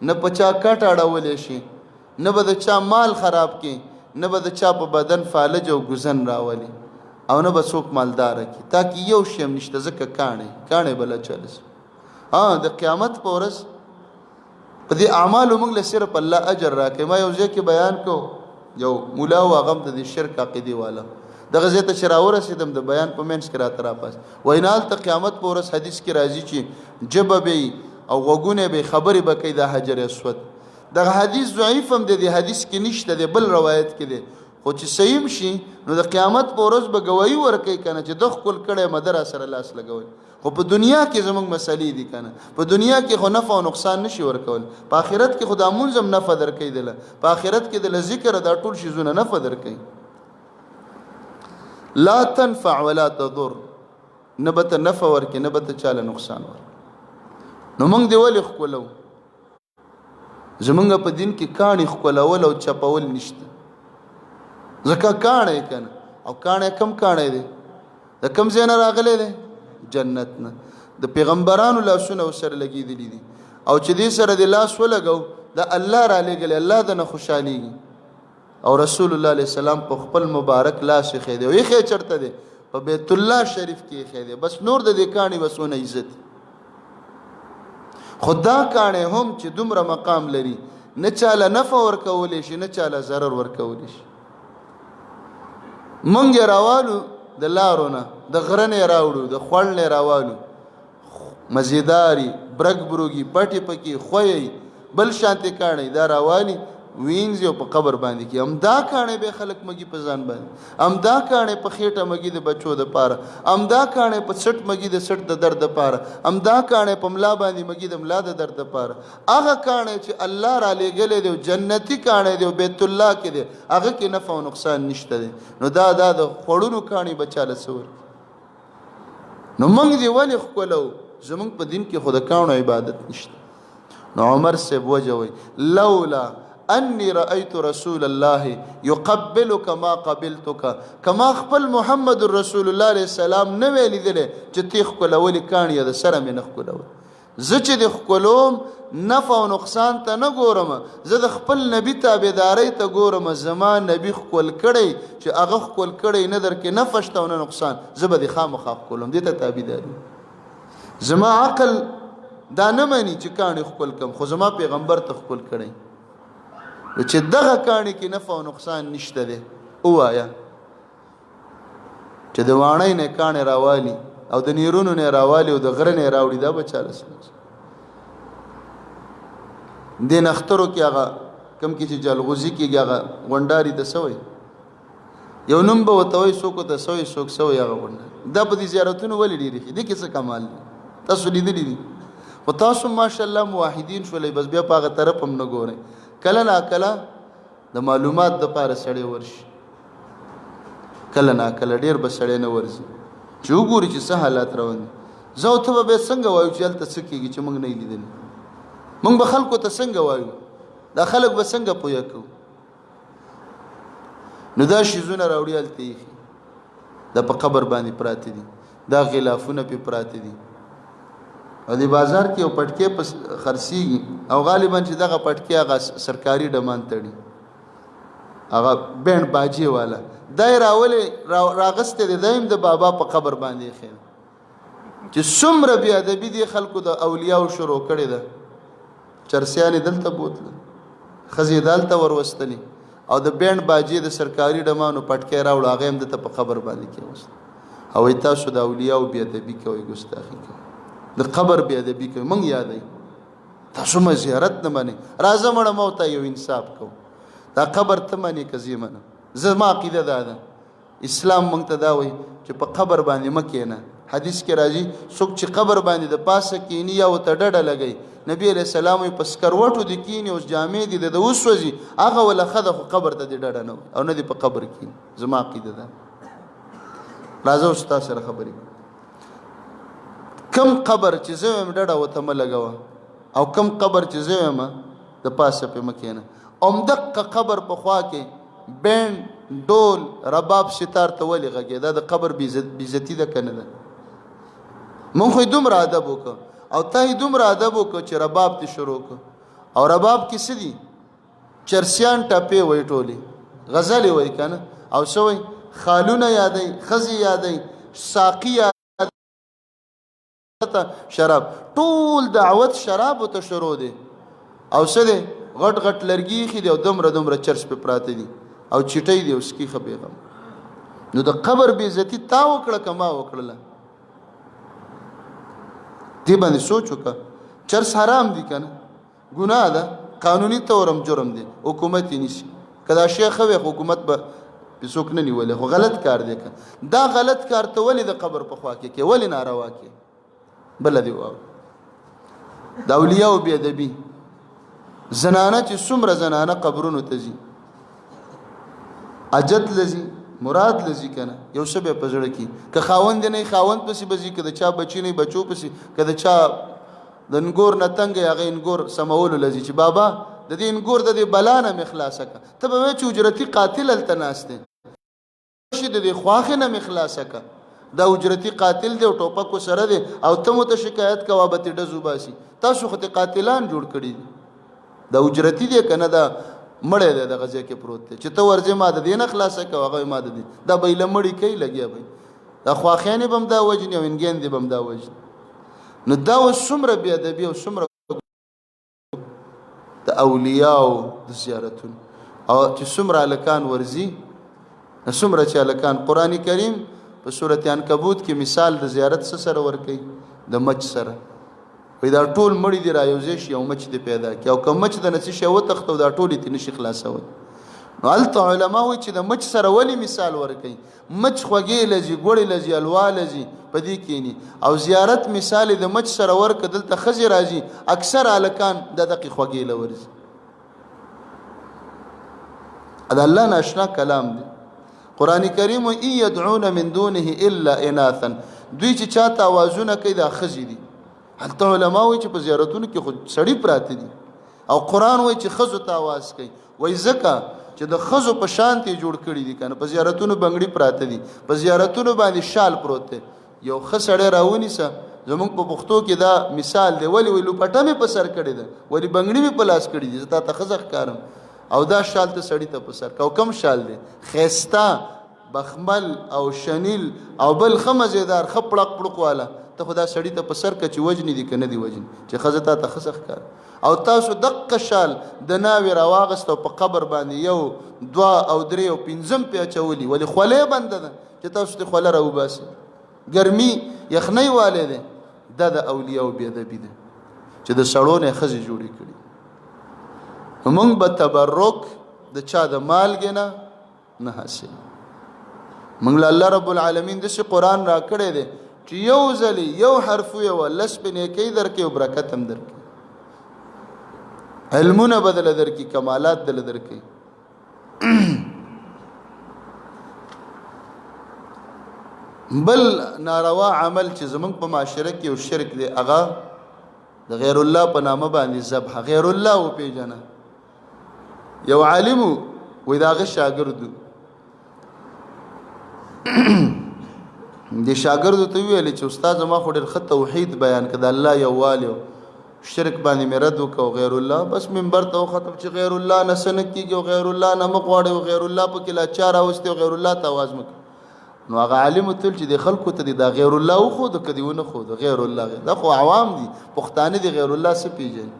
نه په چا کټ اړولی شي، نه به د چا مال خراب کړي، نه به د چا په بدن فالج او ګوزن راولي، او نه به څوک مالداره کړي. تا کې یو شی هم نشته، ځکه کاڼی کاڼی به له چاله شي. د قیامت په ورځ په دې اعمالو موږ له صرف الله اجر راکوي. ما یو ځای کې بیان کو، یو مولا و، هغه هم د دې شرک عقیدې والا، دغه ځای ته چې راورسېدم د بیان په منځ کې راته راپاس وایي، نه هلته قیامت په ورځ حدیث کې راځي چې ژبه به وي او غوږونه به خبرې به کوي د حجر اسود. دغه حدیث ضعیف هم دی، د حدیث کې نشته دی، بل روایت کې دی، خو چې صحیح شي نو د قیامت په ورځ به ګواهي ورکوي که نه چې ده ښکل کړی مده را سره لاس لګوي. خو په دنیا کې زموږ مسلې دي که نه، په دنیا کې خو نفع او نقصان نشي ورکول، په آخرت کې خو دا مونځ هم نفع درکوي دله، په آخرت کې دله ذکر دا ټول شیزونه نفع درکوي. لا تنفع ولا تضر، نه به ته نفع ورکړي نه به ته چاله نقصان ورکړي. نو موږ دې ولې ښکلو؟ زمونږ په دین کې کاڼي ښکلول او چپول نشته، ځکه کاڼی که نه، او کاڼی کم کاڼی دی، د کم ځای نه راغلی دی؟ جنت نه. د پیغمبرانو لاسونه ورسره لګېدلي دي، او چې دې سره دې لاس ولګو د الله را لېږلی، الله د نه خوشحالېږي. او رسول الله علیه السلام په خپل مبارک لاس ایښی دی، او ایښی چېرته دی؟ په بیت الله شریف کې ایښی دی. بس نور د دې کاڼي به څونه عزت، خو دا کاڼی هم چې دومره مقام لري نه چاله نفع ورکولی شي نه چاله ضرر ورکولی شي. مونږ یې راوالو د لارو نه، د غره نه یې راوړو، د خوړ نه یې راوالو، مزیداري برګ بروګي پټې پکې خویي بل شانتې کاڼی دا راوالي وینځي او په قبر باندې کې همدا کاڼی به خلک مګي په ځان باندې، همدا کاڼی په خېټه مګي د بچو دپاره، همدا کاڼی په څټ مګي د څټ د درد دپاره، همدا کاڼی په ملا باندې مګي د ملا د درد دپاره. هغه کاڼی چې الله را لېږلی دی او جنتي کاڼی دی او بیت الله کې دی، هغه کې نفع او نقصان نشته دی. نو دا دا د خوړونو کاڼي به چاله څه ورکړي؟ نو موږ دې ولې ښکلو؟ زموږ په دین کې خو د کاڼو عبادت نشته. نو عمر صاحب وجه وایي لولا انی رأیت رسول الله يقبلك ما قبلتك، کما خپل محمد رسول الله علیه السلام نه وی لیدلی چې تی ښکلولې کاڼي د سره مې نه ښکلول، زه چې د ښکلوم نفع او نقصان ته نه ګورم، زه د خپل نبی تابعدارۍ ته ګورم. زما نبی ښکل کړی چې هغه ښکل کړی نه درکې نفع شته او نه نقصان، زه به دې خامخا ښکلوم، دې ته تابعداري. زما عقل دا نه مني چې کاڼي ښکل کړم، خو زما پیغمبر ته ښکل کړی. نو چې دغه کاڼي کې نفع او نقصان نشته دی، ووایه چې د واڼۍ نه کاڼی راوالي او د نیرونو نه راوالي او د غره نه راوړي، دا به چاله څه دې نخترو کې هغه کم کې چې جلغوزي کېږي هغه غونډاري ته څه وایي؟ یو نوم به ورته وایي، څوک ورته څه وایي، څوک څه وایي. هغه غونډاري دا په دې زیارتونو ولې ډېرې ښې دي؟ کې څه کمال دی؟ تاسو لیدلي دي، خو تاسو ماشاءالله موحدین شولئ، بس بیا په هغه طرف هم نه ګورئ. کله ناکله د معلومات دپاره سړی ورشي، کله ناکله ډېر به سړی نه ورځي چې وګوري چې څه حالات روان دي. زه او ته به بیا څنګه وایو چې هلته څه کېږي چې موږ نه یې لیدلي؟ موږ به خلکو ته څنګه وایو؟ دا خلک به څنګه پوهه کوو؟ نو دا شیزونه راوړي هلته ایښي، دا په قبر باندې پراته دي، دا غلافونه پې پراته دي. او د بازار کې یو پټکی په خرڅېږي، او غالبا چې دغه پټکی هغه سرکاري ډمان تړي، هغه بینډ باجې والا دا یې راولې راغستی دی، دا یې هم د بابا په قبر باندې ایښی دی. چې څومره بې ادبي دې خلکو د اولیاو شروع کړې ده، چرسیان یې دلته بوتله، ښځې یې دلته وروستلې، او د بینډ باجې د سرکاري ډمانو پټکی راوړو، هغه یې هم دلته په قبر باندې کېوست. او وایي تاسو د اولیاو بې ادبي کوئ، ګستاخي کوئ، د قبر بې ادبي کوئ، موږ یادوي تاسو مه زیارت نه منئ، راځه مړه ما ته یو انصاف کوو، دا قبر ته منې که زه منم؟ زما عقیده دا ده، اسلام موږ ته دا وایي چې په قبر باندې مه کښېنه. حدیث کې راځي څوک چې قبر باندې د پاسه کښېني یا ورته ډډه لګوي، نبی علیه السلام وایي په سکروټو دې کښېني اوس جامې دې د ده وسوځي، هغه وله ښه ده، خو قبر ته دې ډډه نه وایي او نه دې په قبر کښېني. زما عقیده ده. راځه اوس تا سره خبرې کوم. کم قبر چې زه وایم ډډه ورته مه لګوه، او کم قبر چې زه وایم د پاسه پې مه کښېنه، همدقه قبر په خوا کې بینډ ډول رباب ستار ته ولې غږې؟ دا د قبر بېعزتي ده که نه ده؟ مونږ خو یې دومره ادب وکړ او تا یې دومره ادب وکړ چې رباب دې شروع کړ. او رباب کې څه دي؟ چرسیان ټپې وایي، ټولې غزلې وایي که نه؟ او څه وایي؟ خالونه یادوي، ښځې یادوي، ساقي یادوي، شراب، ټول دعوت شرابو ته شروع دی. او څه دی؟ غټ غټ لرګي ایښي دي او دومره دومره چرس پې پراته دي او چټۍ دي او سکي ښه بېغم. نو د قبر بېعزتي تا وکړه که ما وکړله؟ دې باندې سوچ وکړه. چرس حرام دي کنه، ګناه ده، قانوني تورم جرم دی، حکومت یې نیسي. که دا شی ښه وی خو حکومت به پې څوک نه نیولی، خو غلط کار دی. که دا غلط کار ته ولې د قبر په خوا کې کې، ولې ناروا کې؟ بله دې واوره، د اولیاو بې ادبي. زنانه چې څومره زنانه قبرونو ته ځي، اجت لذي مراد لذي کنه، یو څه به په زړه کې، که خاوند نه خاوند پسې بزي، که د چا بچی نه بچو پسې، که د چا د انګور نه تنګ هغه انګور سمولو لذي چې بابا د دې انګور د دې بلا نه مې خلاصه که، ته به وایې چې اجرتي قاتل هلته ناست دی، شي د دې خواښې نه مې خلاصه که، دا اجرتي قاتل دی او ټوپک سره دی او ته مو ته شکایت کوه به ترې ډز وباسي. تاسو خو ترې قاتلان جوړ کړي دي. دا اجرتي دی که نه، دا مړی دی، دغه ځای کې پروت دی چې ته ورځې ما د دې نه خلاصه که، هغه ما د دې دا به یې له مړي کوي لګیا به، دا خواښیانې به هم دا وژني او انګین دې به هم دا وژني. نو دا اوس څومره بې ادبي او څومره د اولیاو د زیارتونو، او چې څومره هلکان ورځي، څومره چې هلکان، قرآن کریم په سورة عنکبوت کې مثال د زیارت څه سره ورکوي؟ د مچ سره. وایي دا ټول مړي دې رایوځای شي او مچ دې پیدا کړي، او که مچ د نه څه شی وتښتو دا ټول یې ترې نشي خلاصولی. نو هلته علما وایي چې د مچ سره ولې مثال ورکوي؟ مچ خوږې لځي، ګوړې لځي، الوا لځي، په دې کینی. او زیارت مثال د مچ سره ورکه، دلته ښځې راځي، اکثر هلکان د دقې خوږې له ورځي. دا الله ناشنا کلام دی. قرآن کریم ای یدعون من دونه الا اناثا، دوی چې چاته اوازونه کوي دا ښځې دي. هلته علما وایي چې په زیارتونو کې خو سړي پراته دي، او قرآن وایي چې ښځو ته اواز کوي. وایي ځکه چې د ښځو په شان ته جوړ کړي دي کنه، په زیارتونو بنګړي پراته دي، په زیارتونو باندې شال پروت دی. یو ښه سړی راونیسه، زمونږ په پښتو کې دا مثال دی، ولې وایي لوپټه مې په سر کړې ده، ولې بنګړي مې په لاس کړي دي، زه تا ته ښځه ښکارم، او دا شال ته سړي ته په سر کا. او کوم شال دی؟ ښایسته بخمل او شنیل او بل ښه مزیدار ښه پړق پړق والا، ته خو دا سړي ته په سر که چې وژني دي که نه دي وژني، چې ښځه تا ته ښځه ښکاري. او تاسو دقه شال د ناوې راواغست او په قبر باندې یو دوه او درې او پنځم پې اچولي، ولې خولۍ بنده ده چې تاسو ترې خوله راوباسئ، ګرمي یخنۍ والی دی. دا د اولیاو بې ادبي ده چې د سړو نه ښځې جوړې کړي. موږ به تبرک د چا د مالګې نه نه حاصل. موږ له الله رب العالمین داسې قرآن را کړی دی چې یو ځلې یو حرف ویوه لس په نیکۍ درکوي او برکت هم درکوي، علمونه به دله درکړي، کمالات دله درکوي. بل ناروا عمل چې زمونږ په معاشره کې یو شرک دی، هغه د غیر الله په نامه باندې ذبح. غیر الله وپېژنه. یو عالم وایي د هغه شاګرد د شاګرد ته ویل چې استاد ما خو ډېر ښه توحید بیان کړ، د الله یووالی شرک باندې مې رد وکړ، غیر الله بس منبر ته وختم چې غیر الله نه څه نه کېږي او غیر الله نه مه غواړئ او غیر الله پکې لا چا راوستی او غیر الله ته اواز مه کوئ. نو هغه عالم ورته ویل چې د خلکو ته دې دا غیر الله وښوده که دې ونه ښوده؟ غیر الله دا خو عوام دي، پښتانه دي، غیر الله څه پېژني؟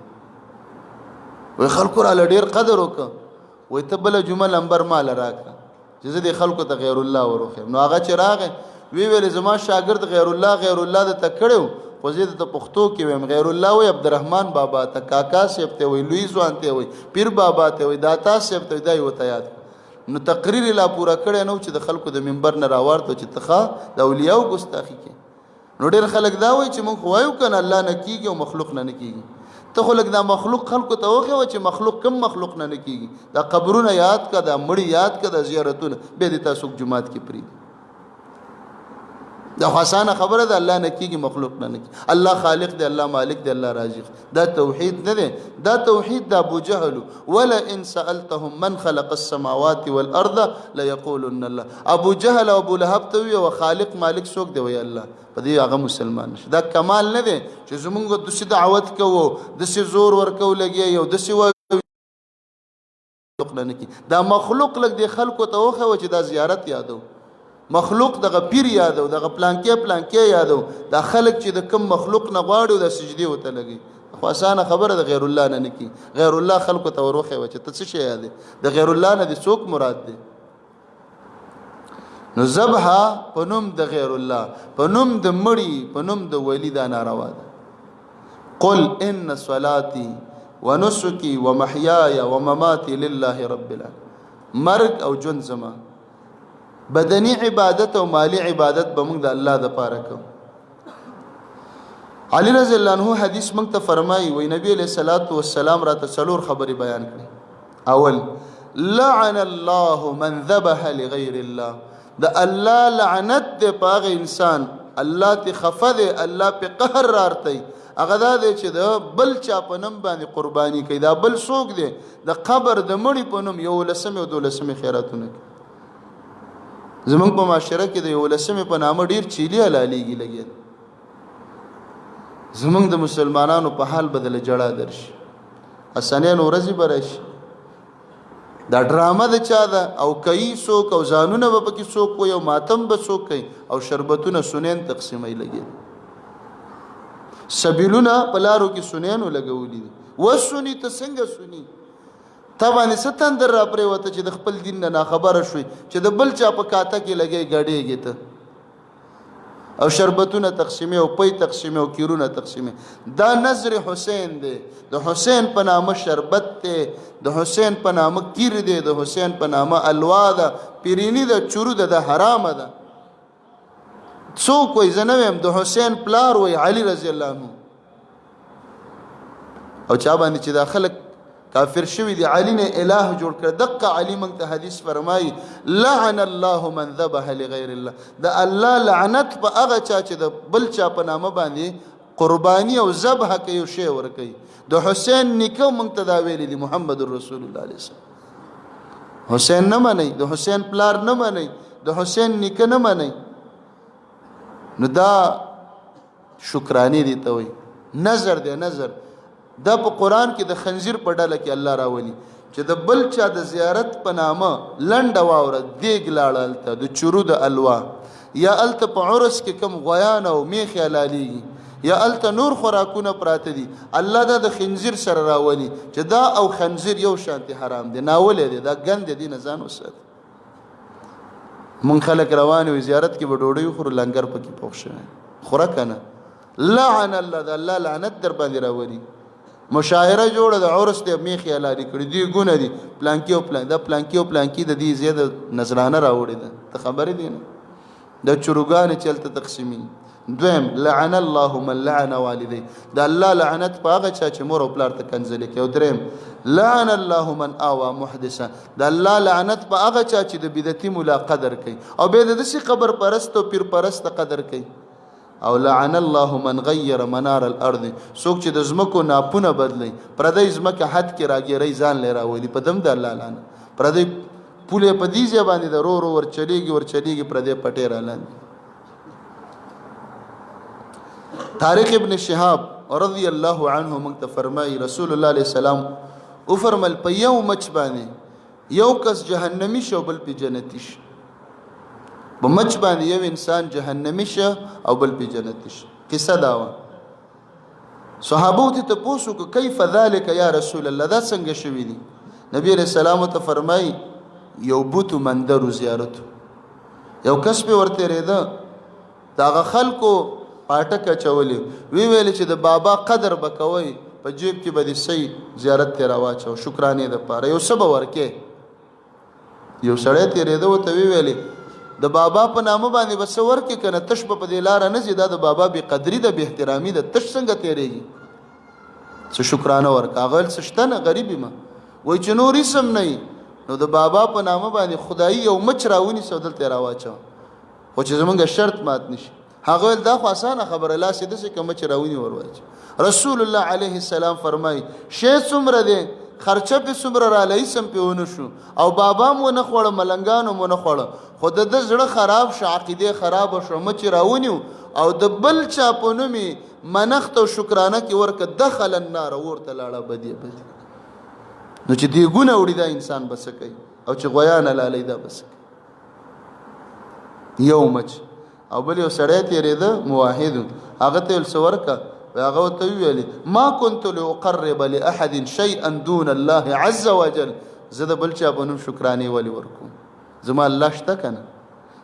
وایي خلکو راله ډېر قدر وکړ. وایي ته بله جمعه لمبر ماله راکړه چې زه دې خلکو ته غیر الله وروښیم. نو هغه چې راغی وی ویلې زما شاګرد غیر الله غیر الله درته کړی و، خو زه درته پښتو کې وایم غیر الله وایي عبدالرحمن بابا ته، کاکا صاحب ته وایي، لوی ځوان ته وایي، پیر بابا ته وایي، داتا صاحب ته وایي، دا یې ورته یاد کړ. نو تقریر یې لا پوره کړی نه و چې د خلکو د منبر نه راوارته چې ته ښه د اولیاو ګستاخي کې. نو ډېر خلک دا وایي چې موږ خو وایو که نه الله نه کېږي او مخلوق نه نه کېږي. ته خو لږ دا مخلوق خلکو ته وښیوه چې مخلوق کم مخلوق نه نه کېږي. دا قبرونه یاد که، دا مړي یاد که، دا زیارتونه، بیا دې تاسو جومات کې پرېږدي. دا خو اسانه خبره ده، الله نه کېږي مخلوق نه نه کېږي، الله خالق دی، الله مالک دی، الله رازق. دا توحید نه دی، دا توحید د ابو جهل. ولا ان سألتهم من خلق السماوات والارض ليقولن الله. ابو جهل او ابو لهب ته وی او خالق مالک څوک دی؟ وی الله. په دې هغه مسلمان شي. دا کمال نه دی چې زمونږ داسې دعوت کوو، داسې زور ورکو لګیا یو، داسې مخلوق نه کی. دا مخلوق لږ د خلکو ته وښیوه چې دا زیارت یادو، مخلوق دغه پیر یادو، دغه پلانکې پلانکې یادو. دا خلک چې د کم مخلوق نه غواړي دا سجدي ورته لګي. خو اسانه خبره ده، غیر الله نه نه کی. غیر الله خلکو ته وروښیوه چې ته څه شی یادې، د غیر الله نه دې څوک مراد دی؟ نو ذبح په نوم د غیر الله، په نوم د مړي، په نوم د ولی، دا ناروا ده. قل ان صلاتي ونسكي ومحياي ومماتي لله رب العالمين. مرګ او ژوند زما بدني عبادت او مالی عبادت به موږ د الله د پاره کوو. علی رضی الله عنه حدیث موږ ته فرمایي، وای نبی علیہ الصلوۃ والسلام راته څلور خبرې بیان کړې. اول، لعن الله من ذبح لغیر الله. د الله لعنت دی په هغه انسان، الله ته خفه دی، الله په قهر رارتي، هغه دا دی چې د بل چا په نوم باندې قرباني کوي. دا بل څوک دی؟ د قبر د مړي په نوم یولسمې او دولسمې خیراتونه کوي. زمونږ په معاشره کې د یولسمې په نامه ډیر چیلي حلالېږي لګیا. زمونږ د مسلمانانو په حال بدله جړا درشي، حسنین ورځې به راشي. دا ډرامه د چا ده؟ او کوي څوک، او ځانونه به پکې څوک کوي، او ماتم به څوک کوي، او شربتونه سنین تقسیموي لګیا. سبیلونه په لارو کې سنینو لګولي دي. وسونی ته څنګه سني؟ تا باندې څه تندر را پرېوته چې د خپل دین نه ناخبره شوې، چې د بل چا په کاته کې لګې ګډېږې ته، او شربتونه تقسیمې او پی تقسیمې او کیرونه تقسیمې. دا نظر حسین دی، د حسین په نامه شربت دی، د حسین په نامه کیر دی، د حسین په نامه الوا ده، پیرینی ده، چورو ده، د حرامه ده. څوک وایي؟ زه نه وایم، د حسین پلار وایي، علی رضی الله عنه. او چا باندې چې دا خلک کافر شوي دي، علی نه الہ جوړ کړ. دقه علی موږ ته حدیث فرمایي، لعن الله من ذبح لغیر الله. د الله لعنت په هغه چا چې د بل چا په نامه باندې قرباني او ذبح کوي او شی ورکوي. د حسین نیکه موږ ته دا ویلي دي، محمد رسول الله علیه السلام. حسین نه منئ، د حسین پلار نه منئ، د حسین نیکه نه منئ، نو دا شکرانې دي ته وایي، نظر دی نظر. دا په قرآن کې د خنزیر په ډله کې الله راولي چې د بل چا د زیارت په نامه لنډه واوره دیګ لاړه هلته د چورو د الوا، یا هلته په عرس کې کوم غویان او میښې حلالېږي، یا هلته نور خوراکونه پراته دي، الله دا د خنزیر سره راولي چې دا او خنزیر یو شانتې حرام دی، ناولی دی، دا ګند دی، نه ځان وساتي. مونږ خلک روان وي زیارت کې به ډوډۍ وخورو، لنګر پکې پوخ شوی، خوره که نه. لعن الله، د الله لعنت در باندې راولي. مشاعره جوړه د عرس دی، میخې حلالې کړي دي، ګونه دي، پلانکي او پلان، دا پلانکي او پلانکي د دې ځای د نذرانه راوړې ده، ته خبرې دی نه، د چروګانې چې هلته تقسیمي. دویم، لعن الله من لعن والدی، د الله لعنت په هغه چا چې مور او پلار ته کنځلې کوي. او دریم، لعن الله من آوا محدثا، د الله لعنت په هغه چا چې د بدعتي ملا قدر کوي، او بیا د داسې قبر پرست او پیر پرست قدر کوي. او لعن الله من غیر منار الارض، څوک چې د ځمکو ناپونه بدلوي، پردی ځمکه حد کې راګیری ځان له راولي، په دم د الله لعنت. پردی پولې په دې ځای باندې د رو رو ورچلېږي ورچلېږي، پردی پټې رالاندې. طارق ابن شهاب رضی الله عنه موږ ته فرمایي، رسول الله علیه السلام وفرمایل، په یو مچ باندې یو کس جهنمی شو، بل په جنتی شو. په مچ باندې یو انسان جهنمی شه او بل په جنتی شه. قصه دا وه، صحابو ته تپوس وکړو، کیف ذلک یا رسول الله، دا څنګه شوي دي؟ نبی علیہ السلام ته فرمایي، یو بت مندر زیارت، یو کس پې ورتېرېده، د هغه خلکو پاټک اچولې، وی ویل چې د بابا قدر به کوئ، په جیب کې به دې صحیح زیارت ته راواچو، شکرانې دپاره یو څه به ورکې. یو سړی تېرېده، ورته وی ویلې د بابا په نامه باندې به څه ورکې که نه، تش به په دې لاره نه ځي، دا د بابا بې قدري ده، بې احترامي ده، تش څنګه تېرېږي؟ څه شکرانه ورکړه. هغه ویل څه شته نه، غریب یم. وایي چې نور هېڅ هم نه وي، نو د بابا په نامه باندې خدایي یو مچ راونیسه او دلته یې راواچوه، خو چې زمونږ شرط مات نه شي. هغه ویل دا خو اسانه خبره، لاس یې داسې که مچ راونی ورواچوه. رسول الله علیه السلام فرمایي، شی څومره دی، خرچه پې څومره راله، هېڅ هم پې ونه شو، او بابا مو ونه خوړه، ملنګانو مو نه خوړه، خو د ده زړه خراب شو، عقیدې خرابه شوه، مچ یې راونیو او د بل چا په نوم یې منښت او شکرانه کې ورکړه، دخل النار، اور ته لاړه ابدي ابدي. نو چې دیګونه وړي دا انسان به څه کوي، او چې غویان حلالوي دا به څه کوي؟ یو مچ. او بل یو سړی تېرېده، موحد، هغه ته یې څه ورکړه، هغه ورته وویلې، ما كنت لأقرب لأحد شيئا دون الله عز وجل، زه د بل چا په نوم شکرانې ولې ورکوم؟ زما الله شته که نه؟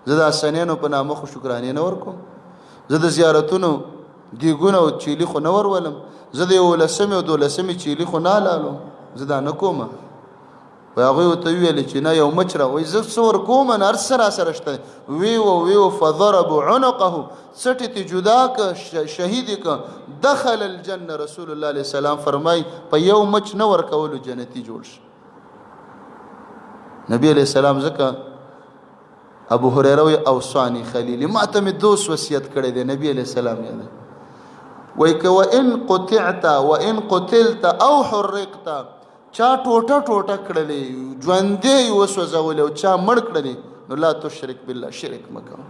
زه د حسنینو په نامه خو شکرانې نه ورکوم، زه د زیارتونو دیګونه او چیلي خو نه ورولم، زه د یولسمې او دولسمې چیلي خو نه لالم، زه دا نه کوم. وایي هغوی ورته وویل چې نه، یو مچ را، وایي زه څه ورکوم نه، هر څه را سره شته. وی و وی و فضربوا عنقه، څټې ترې جدا که، شهید یې که، دخل الجنه. رسول الله علیه السلام فرمایي په یو مچ نه ورکولو جنتي جوړ شي. نبی علیه السلام ځکه ابو هريره وی اوصانی خلیلی، ما ته مې دوست وصیت کړی دی نبی علیه السلام یې وای که وان قطعت وان قتلت او حرقت، چا ټوټه ټوټه کړلې، ژوندې یې وسوځولې او چا مړ کړلې، نو لا تشرک بالله، شرک مه کوه.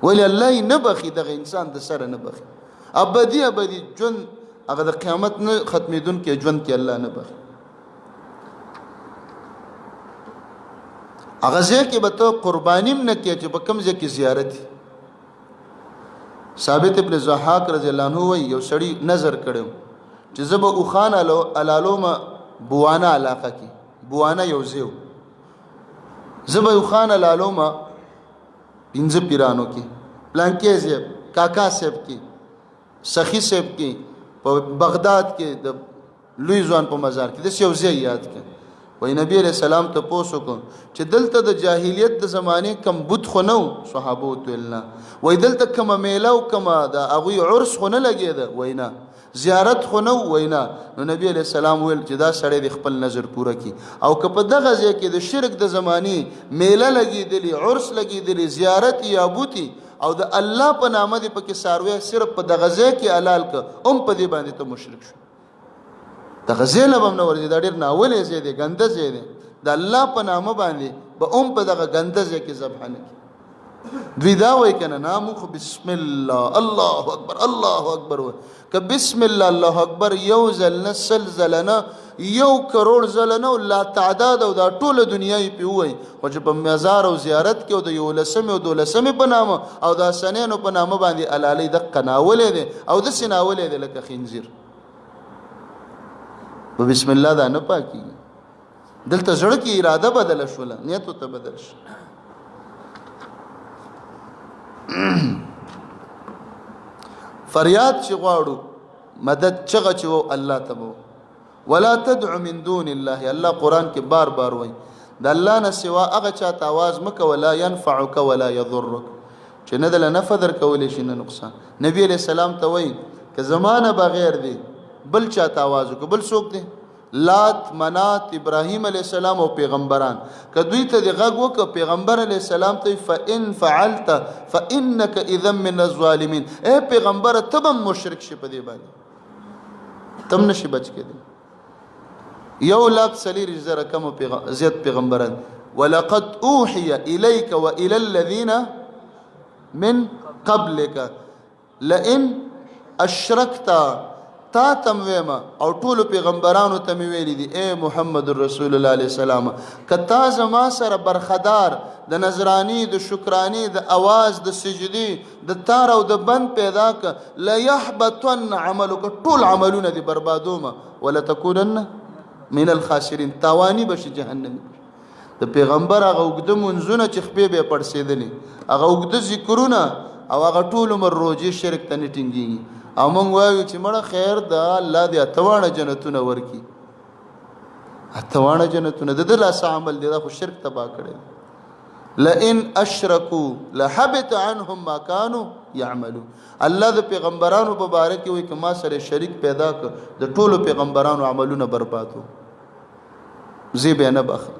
ولې الله یې نه بخي، دغه انسان د سره نه بخي، ابدي ابدي ژوند هغه د قیامت نه ختمېدونکی ژوند کې الله نه بخي. هغه ځای کې به ته قرباني هم نه کوې چې په کوم ځای کې زیارت. ثابت ابن ضحاک رضی الله عنه وایي یو سړي نظر کړی چې زه به اوښان حلالوم بوانه علاقه کې، بوانه یو ځای و، زه به اوښان حلالوم پنځه پیرانو کې، پلانکې صاحب، کاکا صاحب کې، سخي صاحب کې، په بغداد کې د لوی ځوان په مزار کې، داسې یو ځای یاد کړ. وایي نبی علیه السلام ته پوس وکړو چې دلته د جاهلیت د زمانې کم بت خو نه و، صحابو ورته ویل نه. وایي دلته کومه میله او کومه د هغوی عرس خو نه لګېده؟ وایي نه. زیارت خو نه و؟ وایي نه. نو نبی علیه السلام ویل چې دا سړی دې خپل نظر پوره کړي، او که په دغه ځای کې د شرک د زمانې میله لګېدلې، عرس لګېدلې، زیارت یا بوتي، او د الله په نامه دې پکې څاروی صرف په دغه ځای کې حلال که، هم په دې باندې ته مشرک شو. دغه ځای له به هم نه ورځي، دا ډېر ناولی ځای دی، ګنده ځای دی، د الله په نامه باندې به هم په دغه ګنده ځای کې ذبح نه کړي. دوی دا وایي که نه، نه موږ خو بسم الله الله اکبر الله اکبر وایو. که بسم الله الله اکبر یو ځل نه، 100 ځله نه، 1 کروڑ ځله نه، لا تعداد او دا ټوله دنیا یې پرې ووایي، خو چې په مزار او زیارت کې او د یولسمې او دولسمې په نامه او د حسنینو په نامه باندې حلالۍ، دقه ناولی دی او داسې ناولی دی لکه خنزیر. په بسم الله دا نه پاکېږي. دلته زړه کې اراده بدله شوله، نیت ورته بدل شو. فریاد چې غواړو، مدد چغه چې وو الله ته وو. ولا تدع من دون الله، الله قرآن کې بار بار وایي د الله نه سوا هغه چاته आवाज مکه، ولا ينفعك ولا يضرك، چې نه دله نفع درکولی شي نه نقصان. نبی علیه السلام ته وایي که زما نه بغیر دی بل چاته आवाज وکړه، بل څوک دی؟ لات، منات، ابراهیم علیه السلام او پیغمبران، که دوی ته دې غږ وکړ پیغمبر علیه السلام ته، فإن فعلت فإنك إذا من الظالمین، ای پیغمبر ته به مشرک شې، په دې باندې ته هم نشې بچ کېدی. 1,40,000 کم زیات پیغمبران. ولقد اوحي اليك والى الذين من قبلك لئن اشركت، تا تم ویمه او ټولو پیغمبرانو ته مې ویلي دي ای محمد رسول الله علیه السلام، که تا زما سره برخدار د نذرانې، د شکرانې، د اواز، د سجدې، د تار او د بند پیدا که، لیحبطن عملک، ټول عملونه دې بربادومه، ولتکونن من الخاسرین، تاواني به شي، جهنمي. د پیغمبر هغه اوږده مونځونه چې خپې به یې پړسېدلې، هغه اوږده ذکرونه او هغه ټول عمر روژې شرک ته نه ټینګېږي. او موږ وایو چې مړه خیر ده، الله دې اته واړه جنتونه ورکړي. اته واړه جنتونه د ده لا څه عمل دی؟ دا خو شرک تباه کړی. لئن اشرکو لحبط عنهم ما كانوا يعملون. الله د پیغمبرانو په باره کې وایي که ما سره شریک پیدا کړ، د ټولو پیغمبرانو عملونه بربادو، زه به نه بخښم.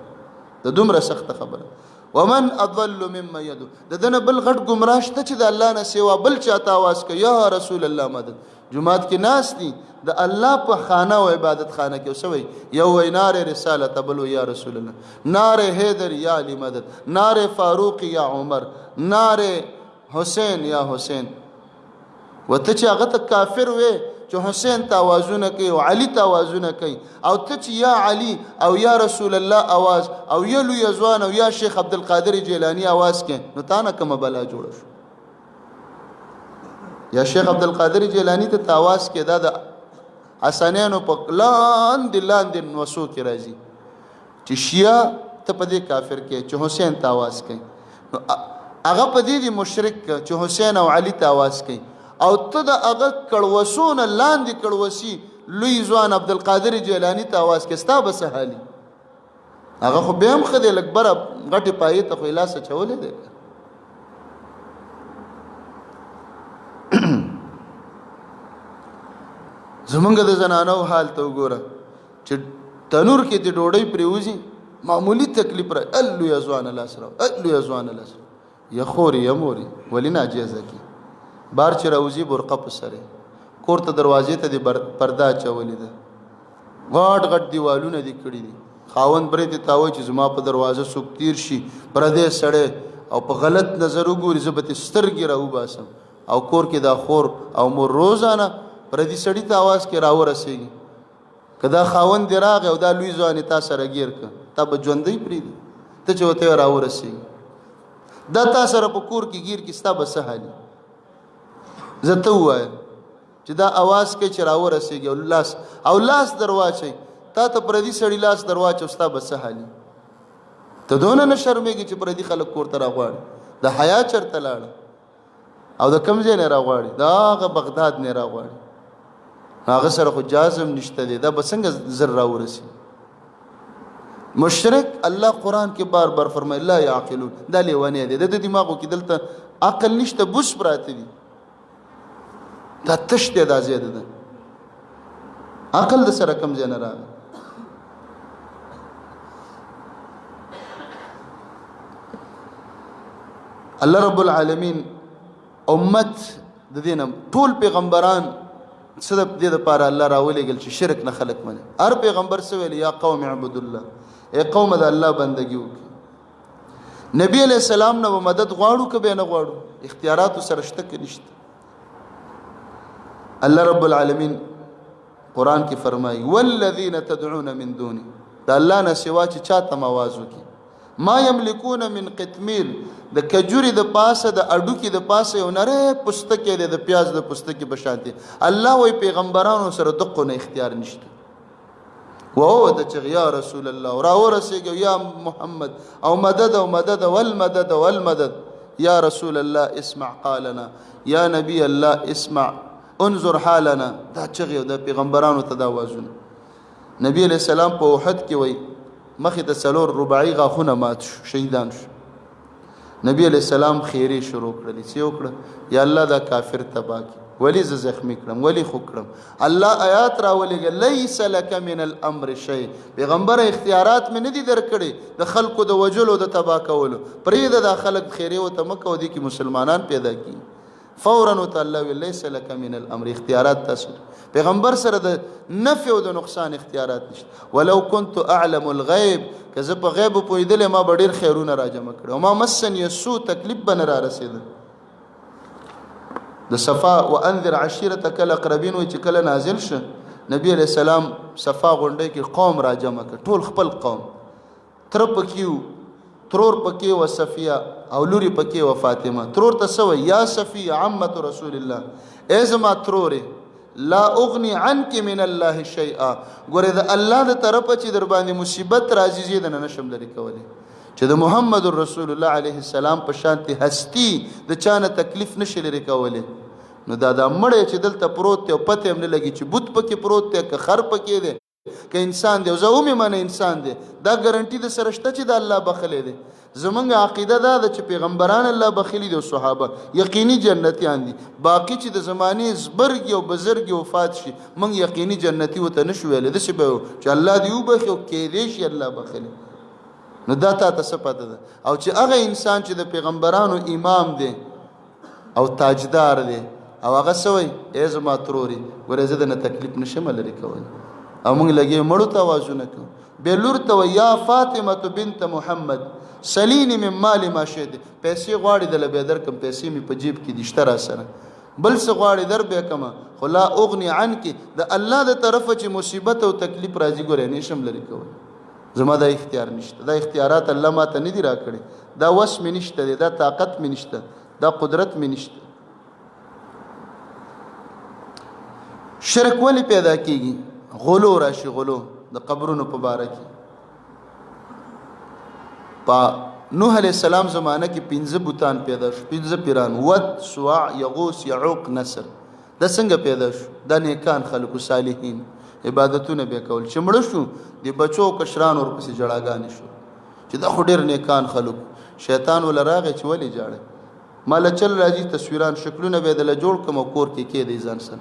د دومره سخته خبره. ومن اضل مما يدعو، د دنه بل غټ گمراه شته چې د الله نه سوا بل چاته आवाज کوي یا رسول الله مدد. جماعت کې ناس دي د الله په خانه او عبادت خانه کې وسوي، یو وی نار رسالت، بل یا رسول الله، نار حیدر یا علی مدد، نار فاروق یا عمر، نار حسین یا حسین. وته چې هغه ته کافر وې چې حسین ته آوازونه کوي او علي ته آوازونه کوي، او ته چې یا علي او یا رسول الله آواز او یا لوی ځوان او یا شیخ عبدالقادر جیلانی آواز کوي، نو تا نه کومه بلا جوړه شو؟ یا شیخ عبدالقادر جیلانی ته آواز کې، دا د حسنینو په لاندې لاندې نوسو کې راځي چې شیعه ته په دې کافر کې چې حسین ته آواز کوي، نو هغه په دې دی مشرک چې حسین او علي ته آواز کوي. او ته د هغه کړوسو نه لاندې کړوسی لوی ځوان عبدالقادر جیلاني ته اواز کې، ستا به څه حالي؟ هغه خو بیا هم ښه دی، لږ بره غټې پایې ته خو یې لاس اچولی دی. زمونږ د زنانو حال ته وګوره چې تنور کې د ډوډۍ پرېوځي، معمولی تکلیف را لویه ځوانه لاس راو، لویه ځوانه لاس راو، یا خورې یا مورې ولې ناجایزه کې بار چې راوځي، برقه په سره کور ته دروازې ته دې پرده اچولې ده، غټ غټ دیوالونه دې کړي دي. خاوند برې ته تاوي چې زما په دروازه څوک تیر شي، پردی سړی، او په غلط نظر وګوري، زه به ترې سترګې راوباسم. او کور کې دا خور او مور روزانه پردي سړي ته اواز کې راورسېږي. که دا خاوند دې راغی او دا لوی ځوان یې تا سره ګیر که، تا به ژوندی پرېږدي؟ ته چې ورته راورسېږي، دا تا سره په کور کې ګیر کې، ستا به څه حالي؟ زه ته ووایم چې دا اواز کوي چې راورسېږي او لاس او لاس درواچوي، تا ته پردي سړي لاس درواچو، ستا به څه حالي؟ ته دونه نه شرمېږي چې پردي خلک کور ته راغواړي؟ د حیا چېرته لاړه؟ او د کوم ځای نه راغواړي؟ د هغه بغداد نه راغواړي، هغه سره خو جازم نشته دی، دا به څنګه زر راورسي؟ مشرک الله قرآن کې بار بار فرمایي لا يعقلون، دا لیونی دی، د دماغو کې دلته عقل نشته، بوس پراته دي، دا تش دی، دا ځای ده، عقل د سره کم ځای نه راغی. الله رب العالمین امت د دینه ټول پیغمبران څه د دې لپاره الله راولېږل چې شرک نه خلق مني. هر پیغمبر څه ویل؟ یا قوم اعبد الله، ای قوم د الله بندگی وکړي. نبی علیہ السلام نه مدد غواړو که به نه غواړو؟ اختیارات سره شته که نشته؟ الله رب العالمین قرآن کې فرمایي والذین تدعون من دوني، د الله نه سوا چې چاته مواز وکړي، ما یملکون من قطمیر، د کجوري د پاسه د اډوکي د پاسه یو نری پوستکی دی، د پیاز د پوستکي په شان دی. الله وایي پیغمبرانو سره دقو نه اختیار نشته. وهو د چغ یا رسول الله را ورسېږي، یا محمد، او مدد او مدد والمدد والمدد، یا رسول الله اسمع قالنا، یا نبی الله اسمع انظر حالنا. دا چغې او د پیغمبرانو ته دا وازونه. نبی علیہ السلام په احد کې وایي مخې ته څلور رباعي غاښونه مات شو، شهیدان شو. نبی علیہ السلام خیرې شروع کړلې، څه وکړه؟ یا الله دا کافر تباه کړي، ولی زه زخمی کړم، ولی خو کړم؟ الله آیات راولېږه لیس لک من الامر شی، پیغمبر اختیارات مې نه دي درکړي د خلکو د وجلو د تباه کولو، پرېږده دا خلک، خیرې ورته مه کوه، دې کې مسلمانان پیدا کړي. فورا ورته الله ویل لیس لک من الامر، اختیارات تاسو پیغمبر سره د نفع او د نقصان اختیارات نشته. ولو كنت اعلم الغیب، که زه په غیب پوهېدلی ما به ډېر خیرونه راجمع کړي او ما مسني السوء، تکلیف به نه را رسېده. د صفا وانذر عشیرتک الاقربین وایي چې کله نازل شه، نبی علیہ السلام صفا غونډۍ کې قوم راجمع کړ، ټول خپل قوم، تره پکې و، ترور پکې و صفیه، او لوري پکې و فاطمه. ترور ته څه وایي؟ یا صفیه عمة رسول الله، ای زما ترورې، لا اغنی عنک من الله شیئا، ګورې د الله د طرفه چې در باندې مصیبت راځي زه یې درنه نشم لرې کولی، چې د محمد رسول الله علیه السلام په شانتې هستی د چا نه تکلیف نشي لرې کولی. نو دا دا مړی چې دلته پروت دی او پته هم نه لګي چې بت پکې پروت دی که خر پکې دی که انسان دی، او زه ومې منه انسان دی، دا ګارنټي د سره شته چې د الله بخښلی دی؟ زمونږ عقیده دا ده چې پیغمبران الله بخښلي دي او صحابه یقیني جنتیان دي، باقي چې د زمانې زبرګي او بزرګي وفات شي، موږ یقیني جنتي ورته نشو ویلی، داسې به چې الله دې وبخښي او کیدی شي الله بخښلی. نو دا تا ته څه پته ده؟ او چې هغه انسان چې د پیغمبرانو امام دی او تاجدار دی او هغه څه وایي؟ ای زما ترورې، ګوره زه درنه تکلیف نشم لرې کولی، او موږ لګې مړو ته اوازونه کوو. بیا لور ته وایي یا فاطمه بنت محمد سلیني من مال ما شئت، پیسې غواړي دله به درکم، پیسې مې په جیب کې دي شته را سره، بل څه غواړي در به کم، خو لا اغني عنک، د الله د طرفه چې مصیبت او تکلیف راځي ګوره نشم لرې کولی، زما دا اختیار نشته، دا اختیارات الله ما ته نه دي راکړي، دا وس مې نشته دی، دا طاقت مې نشته، دا قدرت مې نشته. شرک ولې پیدا کیږي؟ غلو راشي، غلو د قبرونو په باره کې په نوح علیه السلام زمانه کې پنځه بوتان پیدا شو، پنځه پیران، ود، سواع، یغوس، یعوق، نصر. دا څنګه پیدا شو؟ دا نیکان خلکو، صالحین، عبادتونه به کول. چې مړه شو، د بچو کشران ورپسې جړاګانې شو چې دا خو ډېر نیکان خلک. شیطان ول راغی چې ولې جاړې؟ مال چل راځي، تصویران شکلونه به دله جوړ کوم، کور کې کې دی ځان سره،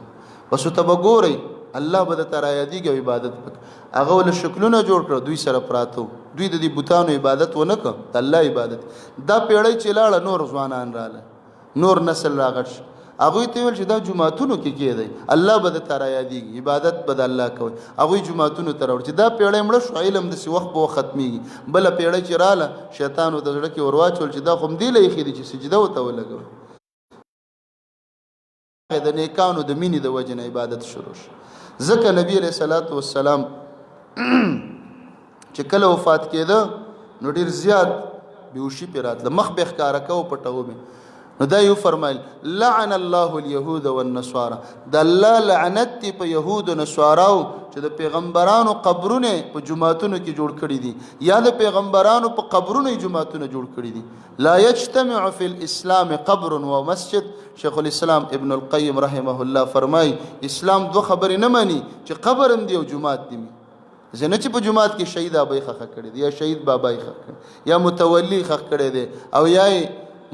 بس ته به ګورئ، الله به درته رایادېږي او عبادت وکړه. هغه ول شکلونه جوړ کړه، دوی سره پراته، دوی د دې بوتانو عبادت ونه کړ، د الله عبادت. دا پیړۍ چې لاړه، نور ځوانان رااله، نور نسل راغټ شو. هغوی ته ویل چې دا جوماتونو کې کېدی، الله به درته رایادېږي، عبادت به د الله کوئ. هغوی جوماتونو ته راوړ. چې دا پیړۍ مړه شو، علم داسې وخت په وخت ختمېږي. بله پیړۍ چې راله، شیطان ورته زړه کې ورواچول چې دا خو همدې له ایښي دي چې سجده ورته ولګوئ. د نیکانو د مینې د وجې نه عبادت شروع شو. ځکه نبی علیه الصلاة والسلام چې کله وفات کېده، نو ډېر زیات بیوشي پرې راتله، مخ به ښکاره کوو، پټوو به. نو دا یې وفرمایل: لعن الله اليهود والنصارى. د الله لعنت دی په یهود او نصاراو چې د پیغمبرانو قبرونه په جوماتونو کې جوړ کړي دي، یا د پیغمبرانو په قبرونو یې جوماتونه جوړ کړي دي. لا يجتمع في الاسلام قبر ومسجد. شیخ الاسلام ابن القیم رحمه الله فرمای، اسلام دوه خبرې نه مانی چې قبر هم دی او جومات دی. ځنه چې په جومات کې شهید ابای خخ کړی دی، یا شهید بابای خخ کړی، یا متولی خخ کړی دی، او یا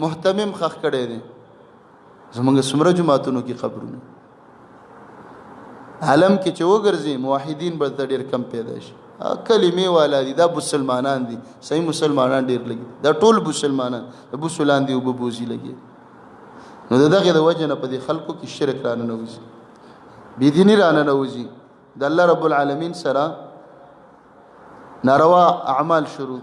مهتمم خخ کړی دی. زمونږ څومره جوماتونو کې قبرونه، عالم کې چې وګرځي، موحدین به ډېر کم پیدا شي. کلمې والا دي، دا مسلمانان دي، صحیح مسلمانان ډېر لګي. دا ټول مسلمانان د بوسو لاندې اوبه بوزي لګي. نو د دغې د وجې نه په دې خلکو کې شرک رانه ننوځي، بېدیني رانه ننوځي، د الله رب العالمین سره ناروا اعمال شروع.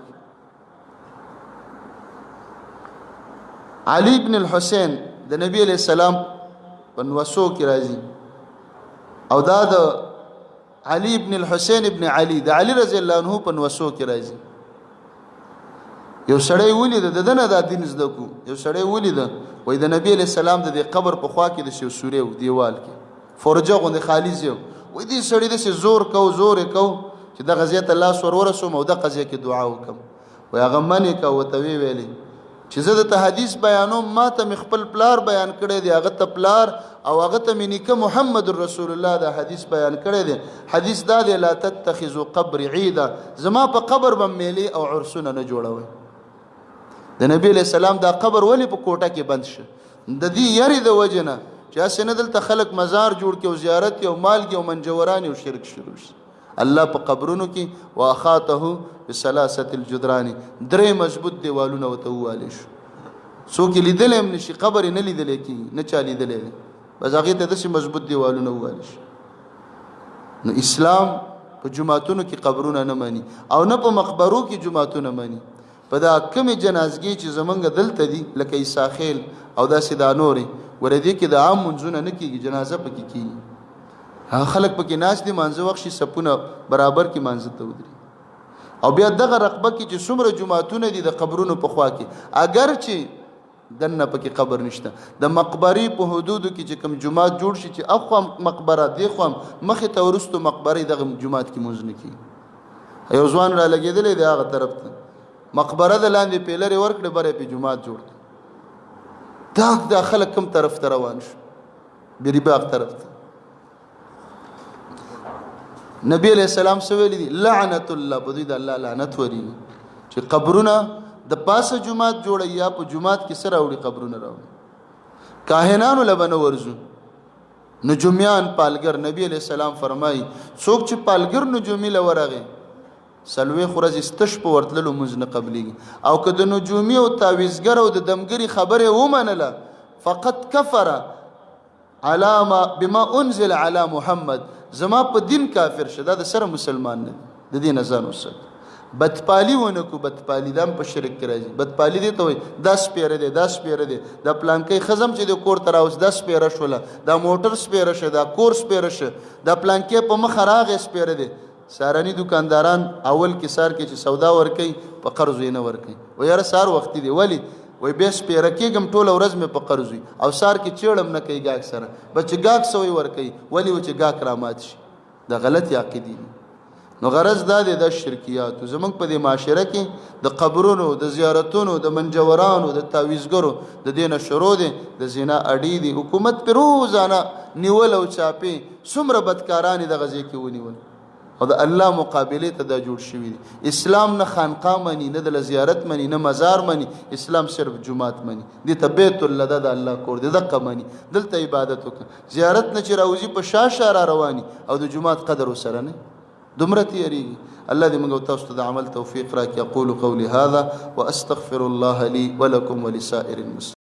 علی بن الحسین د نبی علیہ السلام په نوسو کې راځي، او دا د علی ابن الحسین ابن علی، د علی رضی الله عنه په نوسو کې راځي. یو سړی ولید، د دنه دا دین زده کو. یو سړی ولید، وای د نبی علیہ السلام د قبر په خوا کې د شو سورې دیوال کې فرجه غوندې خالی ځای. وای دې سړی د زور کو، زور کو چې د غزیت الله سور ورسوم او د قضیه کې دعا وکم. وای هغه منې کا، وته وی ویلې چې زه د حدیث بیانوم، ما ته مې خپل پلار بیان کړی دی، هغه ته پلار او هغه ته مې نیکه محمد رسول الله دا حدیث بیان کړی دی. حدیث دا دی: لا تتخذوا قبر عیدا. زما په قبر به میلې او عرسونه نه جوړوي. د نبی علیہ السلام دا قبر ولی په کوټه کې بند شو؟ د دې یری د وجې نه چې هسې نه دلته خلک مزار جوړ کړي او زیارت او مالګې او منجورانې او شرک شروع شي. الله په قبرونو کې واخاته بثلاثه الجدران، درې مضبوط دیوالونه ورته ووالې شو، څوک یې لیدلی هم نشي، قبر یې نه لیدلی کېږي، نه چا لیدلی دی، بس هغې ته داسې مضبوط دیوالونه ووالې شو. نو اسلام په جوماتونو کې قبرونه نه مني او نه په مقبرو کې جوماتونه مني. په دا کمې جنازګې چې زمونږ دلته دي، لکه عیسی خیل او داسې دا نورې، ورې دې کې د عام منځونه نه کېږي، جنازه پکې کېږي. هغه خلک پکې ناست دي، مانځه وخت شي، صفونه برابر کې مانځه ته ودري. او بیا دغه رقبه کې چې څومره جوماتونه دي د قبرونو په خوا کې، اگر چې دننه پکې قبر نشته، د مقبرې په حدودو کې چې کوم جومات جوړ شي، چې اخوا مقبره دې خوا مخې ته وروستو مقبرې، دغه جومات کې مونځ نه کېږي. یو ځوان را لګېدلی دی هغه طرف ته، مقبره د لاندې پیلرې ورکړې، بره پې جومات جوړ کړ. دا دا خلک کوم طرف ته روان شو؟ بیري باغ طرف ته. نبی علیہ السلام څه ویلي دي؟ لعنت الله، په دوی د الله لعنت ورېږي چې قبرونه د پاسه جومات جوړوي، یا په جومات کې څه راوړي؟ قبرونه راوړي. کاهنانو له به نه ورځو. نجومیان، پالګر، نبی علیہ السلام فرمایي څوک چې پالګر نجومي له ورغی، 40 ورځې ستش په ورتللو مونځ نه قبلېږي. او که د نجومي او تعویذګر او د دمګري خبرې ومنله، فقد کفر على ما بما انزل على محمد، زما په دین کافر شه، دا د سره مسلمان نه دی. د دې نه ځان وساته. بدپالی ونه کو. بدپالی دام په شرک کې راځي. بدپالی دی ته وایي دا سپیره دی، دا سپیره دی، دا پلانکی خزم چې د کور ته راوست دا سپیره شوله، دا موټر سپیره شه، دا کور سپیره شه، دا پلانکی په مخه راغی سپیره دی. سارني دکانداران اول کې سار کې چې سودا ورکوي، په قرض یې نه ورکوي. وایي یاره سار وختي دی. ولی؟ وایي بیا سپیره کېږم، ټوله ورځ مې په قرض وي او سار کې چېړم نه کوي ګاک سره، بس چې ګاک سوی ورکوي. ولی؟ و چې ګاک رامات شي. دا غلطې عقیدې دي. نو غرض دا دی، د شرکیات زمونږ په دې معاشره کې د قبرونو، د زیارتونو، د منجورانو، د تعویذګرو د دینه شروع دي، د زنا اډې دي. حکومت پر روزانه نیول او چاپی څومره بدکاران د غزې کې ونیول او د الله مقابله ته دا جوړ شوی دي. اسلام نه خانقاه مني، نه د زیارت مني، نه مزار مني، اسلام صرف جماعت مني. دې ته بیت الله ده، د الله کور دی، دقه مني، دلته عبادت وکړه. زیارت نه چې راوځي په شا شا را رواني او د جماعت قدر وسره نه دومره تیریږي. الله دې موږ تاسو ته د عمل توفیق راکړي. اقول قولي هذا واستغفر الله لي ولكم ولسائر المسلمين.